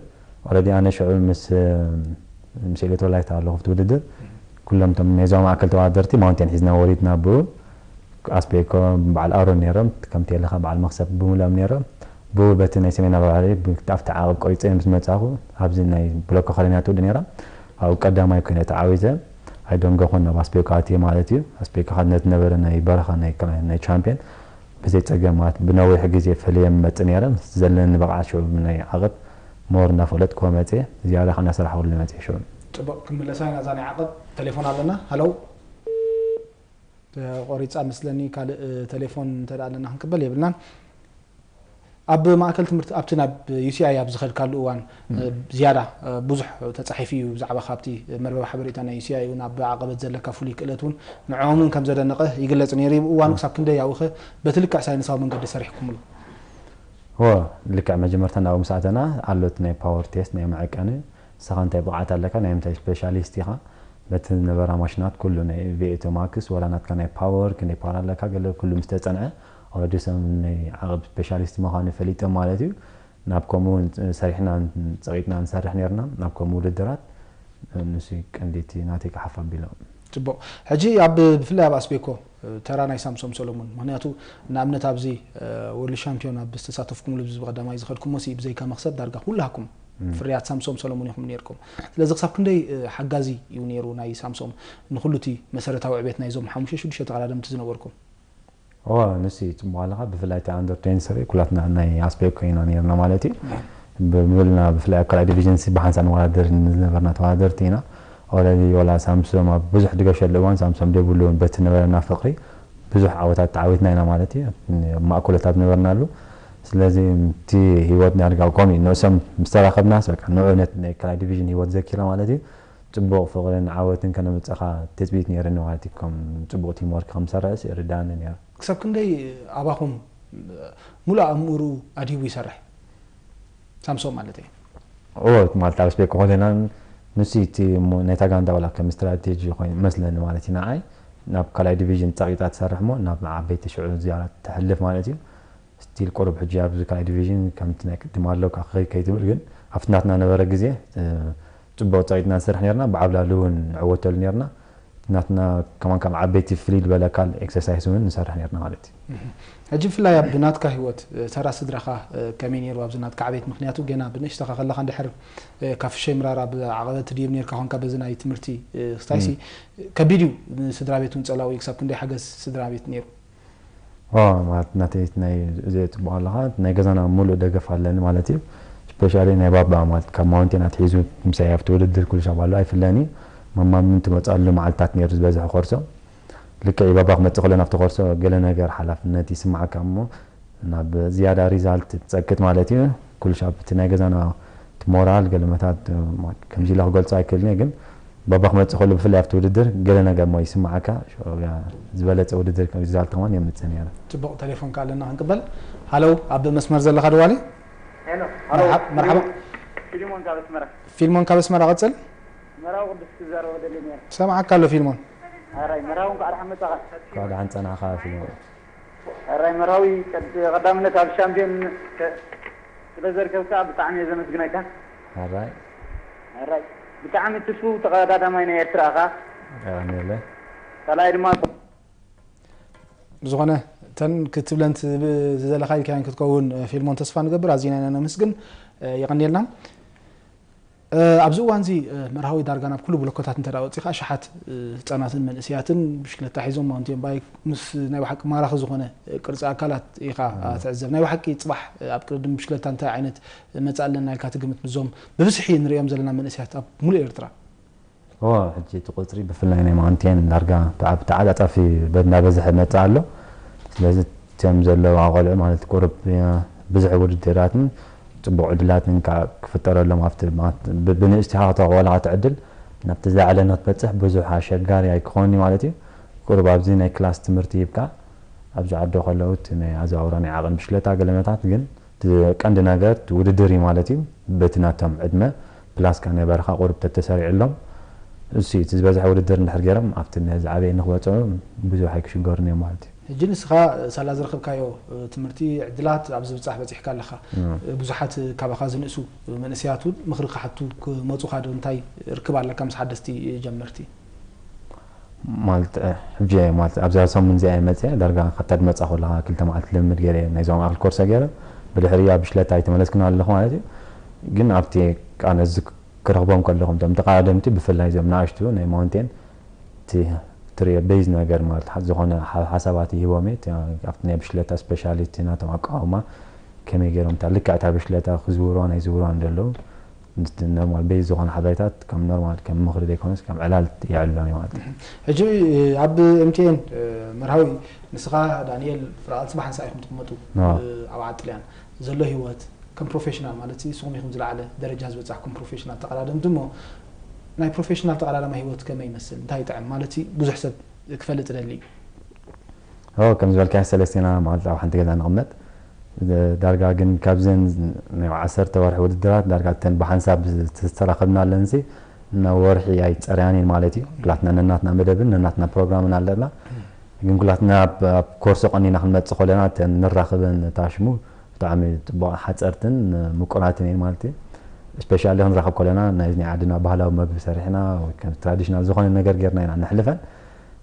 ኦረዲ ኣነ ሽዑ ምስ ምስ ኤሌክትሮላይት ኣለኹ ኣብቲ ውድድር ኩሎም እቶም ናይ ዞባ ማእከል ተወዳደርቲ ማውንቴን ሒዝና ወሪድና ብኡ ኣስቤኮ በዓል ኣሮን ነይሮም ከምቲ የለኻ በዓል መኽሰብ ብምሎም ነይሮም ብኡ በቲ ናይ ሰሜናዊ ባሕሪ ኣብቲ ዓቐብ ቆሪፀ ምስ መፃኹ ኣብዚ ናይ ብሎኮ ከረንያ ትውድእ ነይራ ኣብኡ ቀዳማይ ኮይነ ተዓዊተ ኣይደንገኹን ናብ ኣስቤኮ ኣትየ ማለት እዩ ኣስቤኮ ነቲ ነበረ ናይ በረኻ ናይ ቻምፒየን ብዘይ ፀገማት ብነዊሕ ግዜ ፈልየ መፅእ ነይረ ዘለኒ ብቕዓት ሽዑ ናይ ዓቐብ ሞር እናፈለጥኩዎ መፅየ ዝያዳ ከዓ እናሰራሕኩሉ መፅየ ሽዑ ፅቡቕ ክንምለሳ ኢና እዛ ናይ ዓቐብ ቴሌፎን ኣለና ሃለው ተቆሪፃ መስለኒ ካልእ ቴሌፎን እንተ ኣለና ክንቅበል የብልናን ኣብ ማእከል ትምህርቲ ኣብቲ ናብ ዩ ሲ ኣይ ኣብ ዝኸድካሉ እዋን ዝያዳ ብዙሕ ተጻሒፉ እዩ ብዛዕባ ካብቲ መርበብ ሓበሬታ ናይ ዩ ሲ ኣይ እውን ኣብ ዓቐበት ዘለካ ፍሉይ ክእለት እውን ንዕኦም እውን ከም ዘደነቐ ይግለጽ ነይሩ። እዋኑ ክሳብ ክንደይ ኣብኡ ኸ በቲ ልክዕ ሳይንሳዊ መንገዲ ሰሪሕኩምሉ? ሆ ልክዕ መጀመርታ ናብኡ ምስ ኣተና ኣሎት ናይ ፓወር ቴስት ናይ መዐቀኒ ንስኻ እንታይ ብቕዓት ኣለካ ናይ ምንታይ ስፔሻሊስት ኢኻ በቲ ዝነበራ ማሽናት ኩሉ ናይ ቪኤቶ ማክስ ወላ ናትካ ናይ ፓወር ክንደይ ፓወር ኣለካ ገለ ኩሉ ምስ ተጸንዐ ኦረዲ ሰብ ናይ ዓቐብ ስፔሻሊስት ምዃኑ ፈሊጦም ማለት እዩ። ናብ ከምኡ እውን ሰሪሕና ጸቂጥና ንሰርሕ ነርና ናብ ከምኡ ውድድራት ንሱ ቀንዲቲ ናተይ ክሓፍ ኣቢሎም። ጽቡቕ። ሕጂ ኣብ ብፍላይ ኣብ ኣስቤኮ ተራ ናይ ሳምሶም ሰሎሙን ምክንያቱ ንኣብነት ኣብዚ ወርልድ ሻምፒዮን ኣብ ዝተሳተፍኩምሉ ብዚ ብቀዳማይ ዝኸድኩሞ ሲ ብዘይካ መክሰብ ዳርጋ ኩላኩም ፍርያት ሳምሶም ሰሎሙን ኢኹም ነርኩም። ስለዚ ክሳብ ክንደይ ሓጋዚ እዩ ነይሩ ናይ ሳምሶም ንኩሉ እቲ መሰረታዊ ዕቤት ናይዞም ሓሙሽተ ሽዱሽተ ተቐዳደምቲ ዝነበርኩም? እወ ንሱ እዩ ጽቡቕ ኣለኻ ብፍላይ እቲ ኣንደር ትዌንቲ ስሪ ኩላትና ናይ ኣስቤኮ ኢና ነርና ማለት እዩ። ብምልና ብፍላይ ኣብ ካልኣይ ዲቪዥን ሲ ብሓንሳእ ንወዳደር ንዝነበርና ተወዳደርቲ ኢና። ኦረዲ ወላ ሳምሶም ኣብ ብዙሕ ድገሸሉ እዋን ሳምሶም ደይብሉ እውን በቲ ነበረና ፍቕሪ ብዙሕ ዓወታት ተዓዊትና ኢና ማለት እዩ። ኣብ ማእከሎታት ነበርናሉ። ስለዚ እቲ ህይወት ዳርጋ ከምኡ እዩ ንእሶም ምስ ተራኸብናስ በቃ ንዑ ነቲ ናይ ካልኣይ ዲቪዥን ህይወት ዘኪረ ማለት እዩ። ጽቡቕ ፍቕርን ዓወትን ከነምጽእኻ ትጽቢት ነይርኒ ማለት እዩ። ከም ጽቡቕ ቲም ወርክ ከም ዝሰርሕስ ይርድኣኒ ነይሩ። ክሳብ ክንደይ ኣባኹም ሙሉእ ኣእምርኡ ኣድሂቡ ይሰርሕ? ሳምሶም ማለት እየ። እወ ማለት ኣብ ስፔክ ኮለና ንሱ እቲ እሞ ናይታ ጋንታ ዋላ ከም ስትራቴጂ ኮይኑ መስለኒ ማለት እዩ ንዓይ ናብ ካልኣይ ዲቪዥን ጸቂጣ ትሰርሕ እሞ ናብ ዓበይቲ ሽዑ ዝያዳ ተሕልፍ ማለት እዩ። ስቲል ቁሩብ ሕጂ ኣብዚ ካልኣይ ዲቪዥን ከምቲ ናይ ቅድም ኣሎ ካብ ክኸይድ ከይትብል ግን ኣብቲ ናትና ነበረ ግዜ ጽቡቕ ጸቂጥና ንሰርሕ ነርና ብዓብላሉ እውን ንዕወተሉ ነርና ናትና ከማን ካብ ዓበይቲ ፍልይ ዝበለ ካል ኤክሰርሳይስ እውን ንሰርሕ ነርና ማለት እዩ። ሕጂ ብፍላይ ኣብ ናትካ ህይወት ተራ ስድራኻ ከመይ ነይሩ ኣብዚ ናትካ ዕቤት ምክንያቱ ገና ብንእሽተኻ ከለኻ እንድሕር ካብ ፍሸይ ምራር ኣብ ዓቐበት ድዩብ ነርካ ኮንካ በዚ ናይ ትምህርቲ ክስታይሲ ከቢድ እዩ። ንስድራ ቤት እውን ጸላኡ እዩ ክሳብ ክንደይ ሓገዝ ስድራ ቤት ነይሩ? ኦ ማለት ናተይ ናይ እዚ ጽቡቕ ኣለኻ ናይ ገዛና ሙሉእ ደገፍ ኣለኒ ማለት እዩ። ስፔሻሊ ናይ ባባ ማለት ካብ ማውንቴን ኣትሒዙ ምሳይ ኣብቲ ውድድር ኩሉ ሻብ ኣሎ ኣይፍለኒ። መማምን ትመጻሉ መዓልታት ነይሩ ዝበዝሐ ኮርሶ ልክዕ ባባ ክመጽእ ከሎ ናብቲ ኮርሶ ገለ ነገር ሓላፍነት ይስምዓካ እሞ ናብ ዝያዳ ሪዛልት ትጸቅጥ ማለት እዩ። ኩሉ ሻብ እቲ ናይ ገዛና እቲ ሞራል ገለመታት ከምዚ ኢለ ክገልጾ ኣይክእልን እየ ግን ባባ ክመጽእ ከሎ ብፍላይ ኣብቲ ውድድር ገለ ነገር እሞ ይስምዓካ ዝበለጸ ውድድር ሪዛልት ከማን የምጽእ ነይረ። ጽቡቕ ቴሌፎን ከ ኣለና ክንቅበል። ሃለው ኣብ መስመር ዘለኻ ደዋሊ? ሄሎ፣ ሃሎ። መርሓባ፣ መርሓባ። ፊልሞን ካብ ኣስመራ። ፊልሞን ካብ ኣስመራ ቀጽል። መራዊ ቅዱስ ክዛረበ ደሊ ነይረ። ሰምዓካ ኣሎ ፊልሞን። ኣራይ መራዊ እንኳዕ ደሓን መጻኻ። እንኳዕ ደሓን ጸናኻ ፊልሞን። ኣራይ መራዊ ቀዳምነት ኣብ ሻምፒዮን ስለ ዘርከብካ ብጣዕሚ እየ ዘመስግነካ። ኣራይ ኣራይ ብጣዕሚ ትስፉው ተቐዳዳማይ ናይ ኤርትራ ኢኻ። ኣሜለ። ካልኣይ ድማ ብዝኾነ እተን ክትብለን ዝደለኻ ኢልካያን ክትከውን ፊልሞን ተስፋ ንገብር ኣዚና ኢና ነመስግን። የቐንየልና። ኣብዚ እዋን እዚ መርሃዊ ዳርጋ ናብ ኩሉ ብሎኮታት እንተ ወፂኻ ኣሽሓት ህፃናትን መንእሰያትን ብሽክለታ ሒዞም ማውንቴን ባይክ ምስ ናይ ብሓቂ ማራኺ ዝኾነ ቅርፂ ኣካላት ኢኻ ትዕዘብ። ናይ ብሓቂ ፅባሕ ኣብ ቅድድም ብሽክለታ እንታይ ዓይነት መፃኢ ኣለና ኢልካ ትግምት? ምስዞም ብብዝሒ ንሪኦም ዘለና መንእሰያት ኣብ ሙሉእ ኤርትራ። እወ፣ ሕጂ እቲ ቁጽሪ ብፍላይ ናይ ማውንቴን ዳርጋ ብዓቢ ተዓጻጻፊ እንዳበዝሐ ይመጽእ ኣሎ። ስለዚ እቶም ዘለዉ ኣቐልዑ ማለት ቁሩብ ብዙሕ ውድድራትን ጽቡቕ ዕድላትን ክፍጠረሎም ኣብቲ ብንእሽቲኻ ከተቆልዓ ትዕድል ናብቲ ዝለዓለ ንክትበጽሕ ብዙሕ ኣሸጋሪ ኣይክኾንኒ ማለት እዩ። ቁሩብ ኣብዚ ናይ ክላስ ትምህርቲ ሂብካ ኣብዚ ዓዲ ከለዉ እቲ ናይ ኣዘዋውራ ናይ ዓቐን ብሽክለታ ገለመታት ግን እቲ ቀንዲ ነገር እቲ ውድድር እዩ ማለት እዩ። በቲ ናቶም ዕድመ ፕላስ ከኣ ናይ በረኻ ቁሩብ ተተሰሪዕሎም እሱ እዩ። እቲ ዝበዝሐ ውድድር እንድሕር ገይሮም ኣብቲ ነዚ ዓበየ ንክበጽሑ ብዙሕ ኣይክሽገሩን እዮም ማለት እዩ። ሕጂ ንስኻ ሳላ ዝረኸብካዮ ትምህርቲ ዕድላት ኣብ ዝብጻሕ በጺሕካ ኣለኻ። ብዙሓት ካባኻ ዝንእሱ መንእሰያት እውን ምኽሪ ክሓቱ ክመጹኻ ዶ እንታይ ርክብ ኣለካ ምስ ሓደስቲ ጀመርቲ? ማለት ሕጂ ማለት ኣብዛ ሰሙን እዚኣ እየ መፅአ ዳርጋ ካብታ ድመፃ ከለካ ክልተ መዓልቲ ልምድ ገይረ እየ ናይዞም ኣክል ኮርሰ ገይረ ብድሕሪ ኣብ ሽለታ ኣይተመለስክን ኣለኹ ማለት እዩ። ግን ኣብቲ ኣነ እዚ ክረኽቦም ከለኹም እቶም ተቃዳደምቲ ብፍላይ እዞም ንኣሽቱ ናይ ማውንቴን እቲ ትሪኦ ቤዝ ነገር ማለት ዝኾነ ሓሳባት ይህቦም እየ ኣብቲ ናይ ብሽለታ ስፔሻሊቲ ናቶም ኣቃውማ ከመይ ገይሮም እታ ልክዕ እታ ብሽለታ ክዝውርዋ ናይ ዝውርዋ እንደለዉ ኖርማል ቤዝ ዝኾነ ሓበሬታት ከም ኖርማል ከም ምኽሪ ዘይኮነስ ከም ዕላል የዕልሎም እዩ ማለት እዩ። ሕጂ ኣብ ኤምቲኤን መርሃዊ ንስኻ ዳንኤል ፍራቓልሲ ብሓንሳእ ኢኹም ትቕመጡ። ኣብ ዓጥልያን ዘሎ ህይወት ከም ፕሮፌሽናል ማለት ንስኹም ኢኹም ዝለዓለ ደረጃ ዝበጻሕኩም ፕሮፌሽናል ተቐዳደምቲ እሞ ናይ ፕሮፌሽናል ተቐዳዳማይ ህይወት ከመይ ይመስል? እንታይ ይጥዕም ማለት ብዙሕ ሰብ ክፈልጥ እደሊ እዩ። ኦ ከም ዝበልካዮ ሰለስቴና ማለት ኣብ ሓንቲ ገዛ ንቕመጥ። ዳርጋ ግን ካብዘን ናይ ዓሰርተ ወርሒ ውድድራት ዳርጋ እተን ብሓንሳብ ዝተራኸብናለን ሲ ናብ ወርሒ ኣይፀርያን እየን ማለት እዩ። ኩላትና ነናትና መደብን ነናትና ፕሮግራምን ኣለና። ግን ኩላትና ኣብ ኮርሶ ቀኒና ክንመፅእ ከለና እተን ንራኸበን ታሽሙ ብጣዕሚ ፅቡቕ ሓፀርትን ምቁራትን እየን ማለት እዩ። ስፔሻሊ ክንራኸብ ከለና ናይ ናይ ዓድና ባህላዊ መግቢ ሰሪሕና ትራዲሽናል ዝኾነ ነገር ጌርና ኢና ነሕልፈን።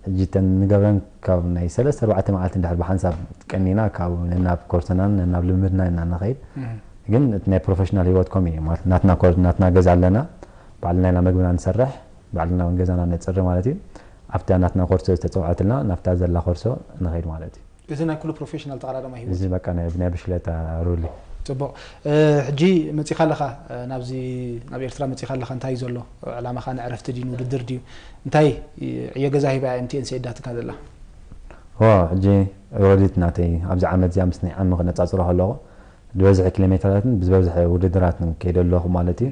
ሕጂ እተን ንገብረን ካብ ናይ ሰለስተ ኣርባዕተ መዓልቲ እንድሕር ብሓንሳብ ቀኒና ካብ ነናብ ኮርሰናን ነናብ ልምድና ኢና ንኸይድ። ግን እቲ ናይ ፕሮፌሽናል ህይወት ከምኡ እዩ ማለት ናትና ኮር ናትና ገዛ ኣለና። ባዕልና ኢና መግብና ንሰርሕ፣ ባዕልና እውን ገዛና ነፅሪ ማለት እዩ። ኣብታ ናትና ኮርሶ ዝተፀውዐትልና ናብታ ዘላ ኮርሶ ንኸይድ ማለት እዩ። እዚ ናይ ኩሉ ፕሮፌሽናል ተቐዳዳማይ ህይወት እዚ እዩ። በቃ ናይ ናይ ብሽለታ ሩል እዩ። ፅቡቕ። ሕጂ መፂኻ ኣለኻ ናብዚ ናብ ኤርትራ መፂኻ ኣለኻ እንታይ እዩ ዘሎ ዕላማኻ ንዕረፍቲ ድዩ ንውድድር ድዩ እንታይ ዕዮ ገዛ ሂባ እያ ኤምቲኤን ሰይዳትካ ዘላ? ዋ ሕጂ ሮዲት ናተይ ኣብዚ ዓመት እዚኣ ምስ ናይ ዓሚ ክነፃፅሮ ከለኹ ዝበዝሐ ኪሎ ሜትራትን ብዝበዝሐ ውድድራትን ከይደ ኣለኹ ማለት እዩ።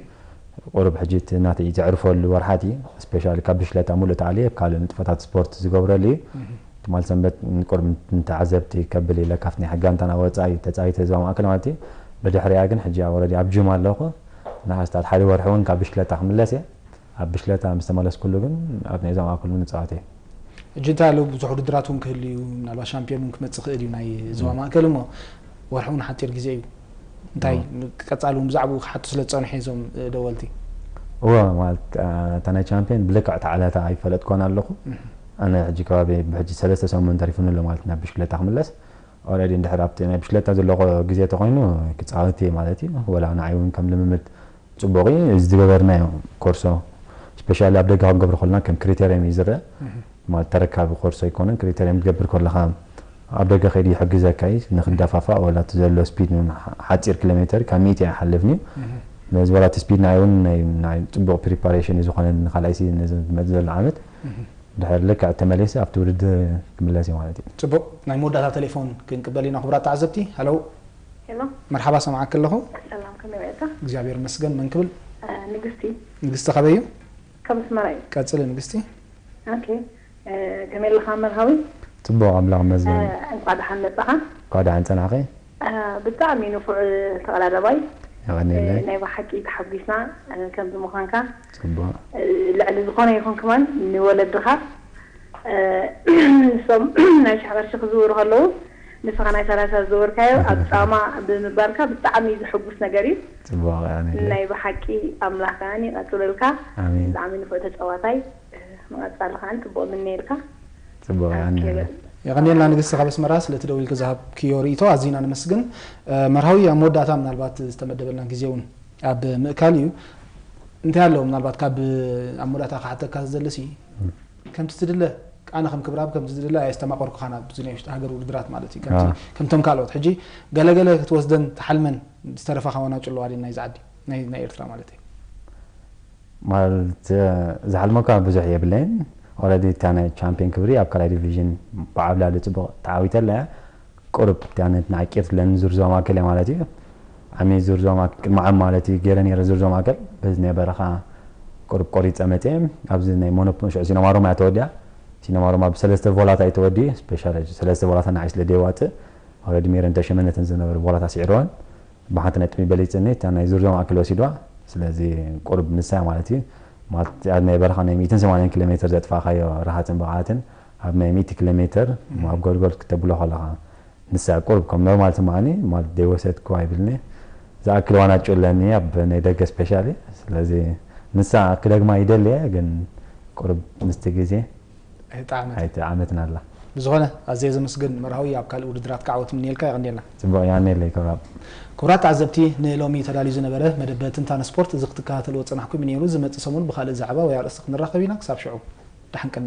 ቁሩብ ሕጂ እቲ ናተይ ዘዕርፈሉ ወርሓት እዩ። ስፔሻሊ ካብ ብሽለታ ሙሉእ ተኣልየ ካልእ ንጥፈታት ስፖርት ዝገብረሉ እዩ። ትማል ሰንበት ንቁሩብ ንተዓዘብቲ ከብል ኢለ ካብቲ ናይ ሕጋንታና ወፃኢ ተፃዊተ ዞባ ማእከል ማለት እዩ። ብድሕሪኣ ግን ሕጂ ወረዲ ኣብ ጅም ኣለኹ። ንሓስታት ሓደ ወርሒ እውን ካብ ብሽለታ ክምለስ እየ። ኣብ ብሽለታ ምስ ተመለስኩሉ ግን ኣብ ናይ ዞባ ማእከል እውን እፃወት እየ። ሕጂ እንታይ ኣሎ ብዙሕ ውድድራት እውን ክህሉ እዩ ምናልባት ሻምፒዮን እውን ክመፅእ ክእል እዩ ናይ ዞባ ማእከል እሞ ወርሒ እውን ሓፂር ግዜ እዩ እንታይ ቀፃሊ እውን ብዛዕባኡ ክሓቱ ስለ ዝፀንሑ እዞም ደወልቲ እወ ማለት እታ ናይ ቻምፒዮን ብልክዕ እታ ዕለታ ኣይፈለጥኮን ኣለኹ ኣነ ሕጂ ከባቢ ብሕጂ ሰለስተ ሰሙን ተሪፉኒ ኣሎ ማለት ናብ ብሽክለታ ክምለስ ኦረዲ እንድሕር ኣብቲ ናይ ብሽክለታ ዘለኹ ግዜ ተኮይኑ ክፃወት እየ ማለት እዩ ወላ ንዓይ እውን ከም ልምምድ ፅቡቕ እዩ እዚ ዝገበርናዮ ኮርሶ ስፔሻሊ ኣብ ደገ ክንገብሮ ከለና ከም ክሪቴርየም እዩ ዝረአ ማለት ተረካቢ ኮርሶ ኣይኮነን ክሪቴርየም ትገብር ከለካ ኣብ ደገ ከይዱ ይሕግዘካ እዩ ንክደፋፋእ ወላ እቲ ዘሎ ስፒድ ሓፂር ኪሎ ሜትር ካብ ሚእቲ ኣይሓልፍን እዩ ነዚ ወላ እቲ ስፒድ ንዓይ እውን ናይ ፅቡቕ ፕሪፓሬሽን እዩ ዝኾነ ንካልኣይ ሲ ነዚ ዝመፅእ ዘሎ ዓመት ድሕር ልክዕ ተመሊሰ ኣብቲ ውድድር ክምለስ እዩ ማለት እዩ ፅቡቕ ናይ መወዳእታ ቴሌፎን ክንቅበል ኢና ክቡራት ተዓዘብቲ ሃለው ሄሎ መርሓባ ሰምዓኪ ኣለኹ። ሰላም ከመይ ውዒልካ? እግዚኣብሔር ይመስገን። መን ክብል? እ፣ ንግስቲ። ንግስቲ ካበይ እዩ? ካብ ኣስመራ እዩ። ቀጽሊ ንግስቲ። ኦኬ። እ፣ ከመይ ኣለኻ መርሃዊ? ጽቡቕ ኣምላኽ ይመስገን። እ፣ እንኳዕ ደሓን መጻኻ። እንኳዕ ደሓን ጸናሕኺ። እ፣ ብጣዕሚ ንፉዕ ተቐዳዳባይ። እ፣ የቐንየለይ። ናይ ብሓቂ ተሓጒስና እ፣ ከምዚ ምዃንካ። ጽቡቕ። እ፣ ልዕሊ ዝኾነ ይኹን ከማን ንወለድኻ ንሶም ናይ ሽሕ ቅርሺ ክዝውሩ ከለዉ ንስኻ ናይ ሰላሳ ዝዘወርካዮ ኣብ ጻማ ብምባልካ ብጣዕሚ እዩ ዝሕጉስ ነገር እዩ። ጽቡቕ ኣነ ናይ ብሓቂ ኣምላኽ ከዓኒ ይቐጽለልካ። ኣሜን። ብጣዕሚ ንፉዕ ተጻዋታይ። ንቐጻሊ ከዓኒ ጽቡቕ ምነየልካ። ጽቡቕ ኣነ የቐንየልና ንግስቲ ካብ ኣስመራ ስለቲ ደው ኢልኪ ዝሃብክዮ ርእይቶ ኣዚና ነመስግን። መርሃዊ ኣብ መወዳእታ ምናልባት ዝተመደበልና ግዜ እውን ኣብ ምእካል እዩ። እንታይ ኣሎ ምናልባት ካብ ኣብ መወዳእታ ክሓተካ ዝደሊ ሲ ከምቲ ትድለ ኣነ ከም ክብራብ ከምቲ ትድለ ኣየስተማቐርኩኻን ኣብዚ ናይ ውሽጢ ሃገር ውድድራት ማለት እዩ ከምቲ ከምቶም ካልኦት ሕጂ ገለገለ ክትወስደን ትሓልመን ዝተረፋኻ ዋናጭ ኣለዋ ድየን ናይዚ ዓዲ ናይ ናይ ኤርትራ ማለት እዩ ማለት ዝሓልመኳ ብዙሕ የብለይን ኦረዲ እታ ናይ ቻምፒዮን ክብሪ ኣብ ካልኣይ ዲቪዥን ብዓብላሊ ፅቡቕ ተዓዊተ ኣለያ ቁሩብ እቲኣነት ንዓቂር ለኒ ዙር ዞባ ማእከል እያ ማለት እዩ። ዓሚ ዙር ዞባ ማእከል ቅድሚ ዓሚ ማለት እዩ ገይረ ነይረ ዙር ዞባ ማእከል በዚ ናይ በረኻ ቁሩብ ቆሪፀ መፅየ ኣብዚ ናይ ሞኖፖ ሽዑ ሲነማ ሮማ እያ ተወዲኣ። ሲነማ ሮማ ብሰለስተ ቮላታ እዩ ተወዲኡ ስፔሻል ሰለስተ ቮላታ ንዓይ ስለ ደይዋፅእ ኦረዲ ሜረን ተሸመነተን ዝነበረ ቮላታ ስዒርወን ብሓንቲ ነጥቢ በሊፅኒ እታ ናይ ዙር ዞባ ማእከል ወሲድዋ። ስለዚ ቁሩብ ንሳ እያ ማለት እዩ ማለት ኣብ ናይ በረኻ ናይ ሚእትን ሰማንያን ኪሎ ሜትር ዘጥፋእካዮ ረሃፅን ብቕዓትን ኣብ ናይ ሚእቲ ኪሎ ሜትር ኣብ ጎልጎል ክተብሎ ከለኻ ንሳ ቁሩብ ከም ኖርማል ስምዓኒ ማለት ደይወሰድኩ ኣይብልኒ ዝኣክል ዋናጩ ኣለኒ ኣብ ናይ ደገ ስፔሻሊ ስለዚ ንሳ ክደግማ ይደሊ እየ ግን ቁሩብ ምስቲ ግዜ ኣይጠዓመትን ኣይጠዓመትን ኣላ ብዝኾነ ኣዝየ ዘመስግን መርሃዊ ኣብ ካልእ ውድድራት ክዓወት ምንየልካ የቐንየልና ጽቡቕ ያኔለይ ክብራብ ክቡራት ተዓዘብቲ ንሎሚ ተዳልዩ ዝነበረ መደብ ትንታነ ስፖርት እዚ ክትከታተልዎ ዝጸናሕኩም እዩ ነይሩ ዝመጽእ ሰሙን ብኻልእ ዛዕባ ወይ ኣርእስቲ ክንራኸብ ኢና ክሳብ ሽዑ ደሓን ቀኒ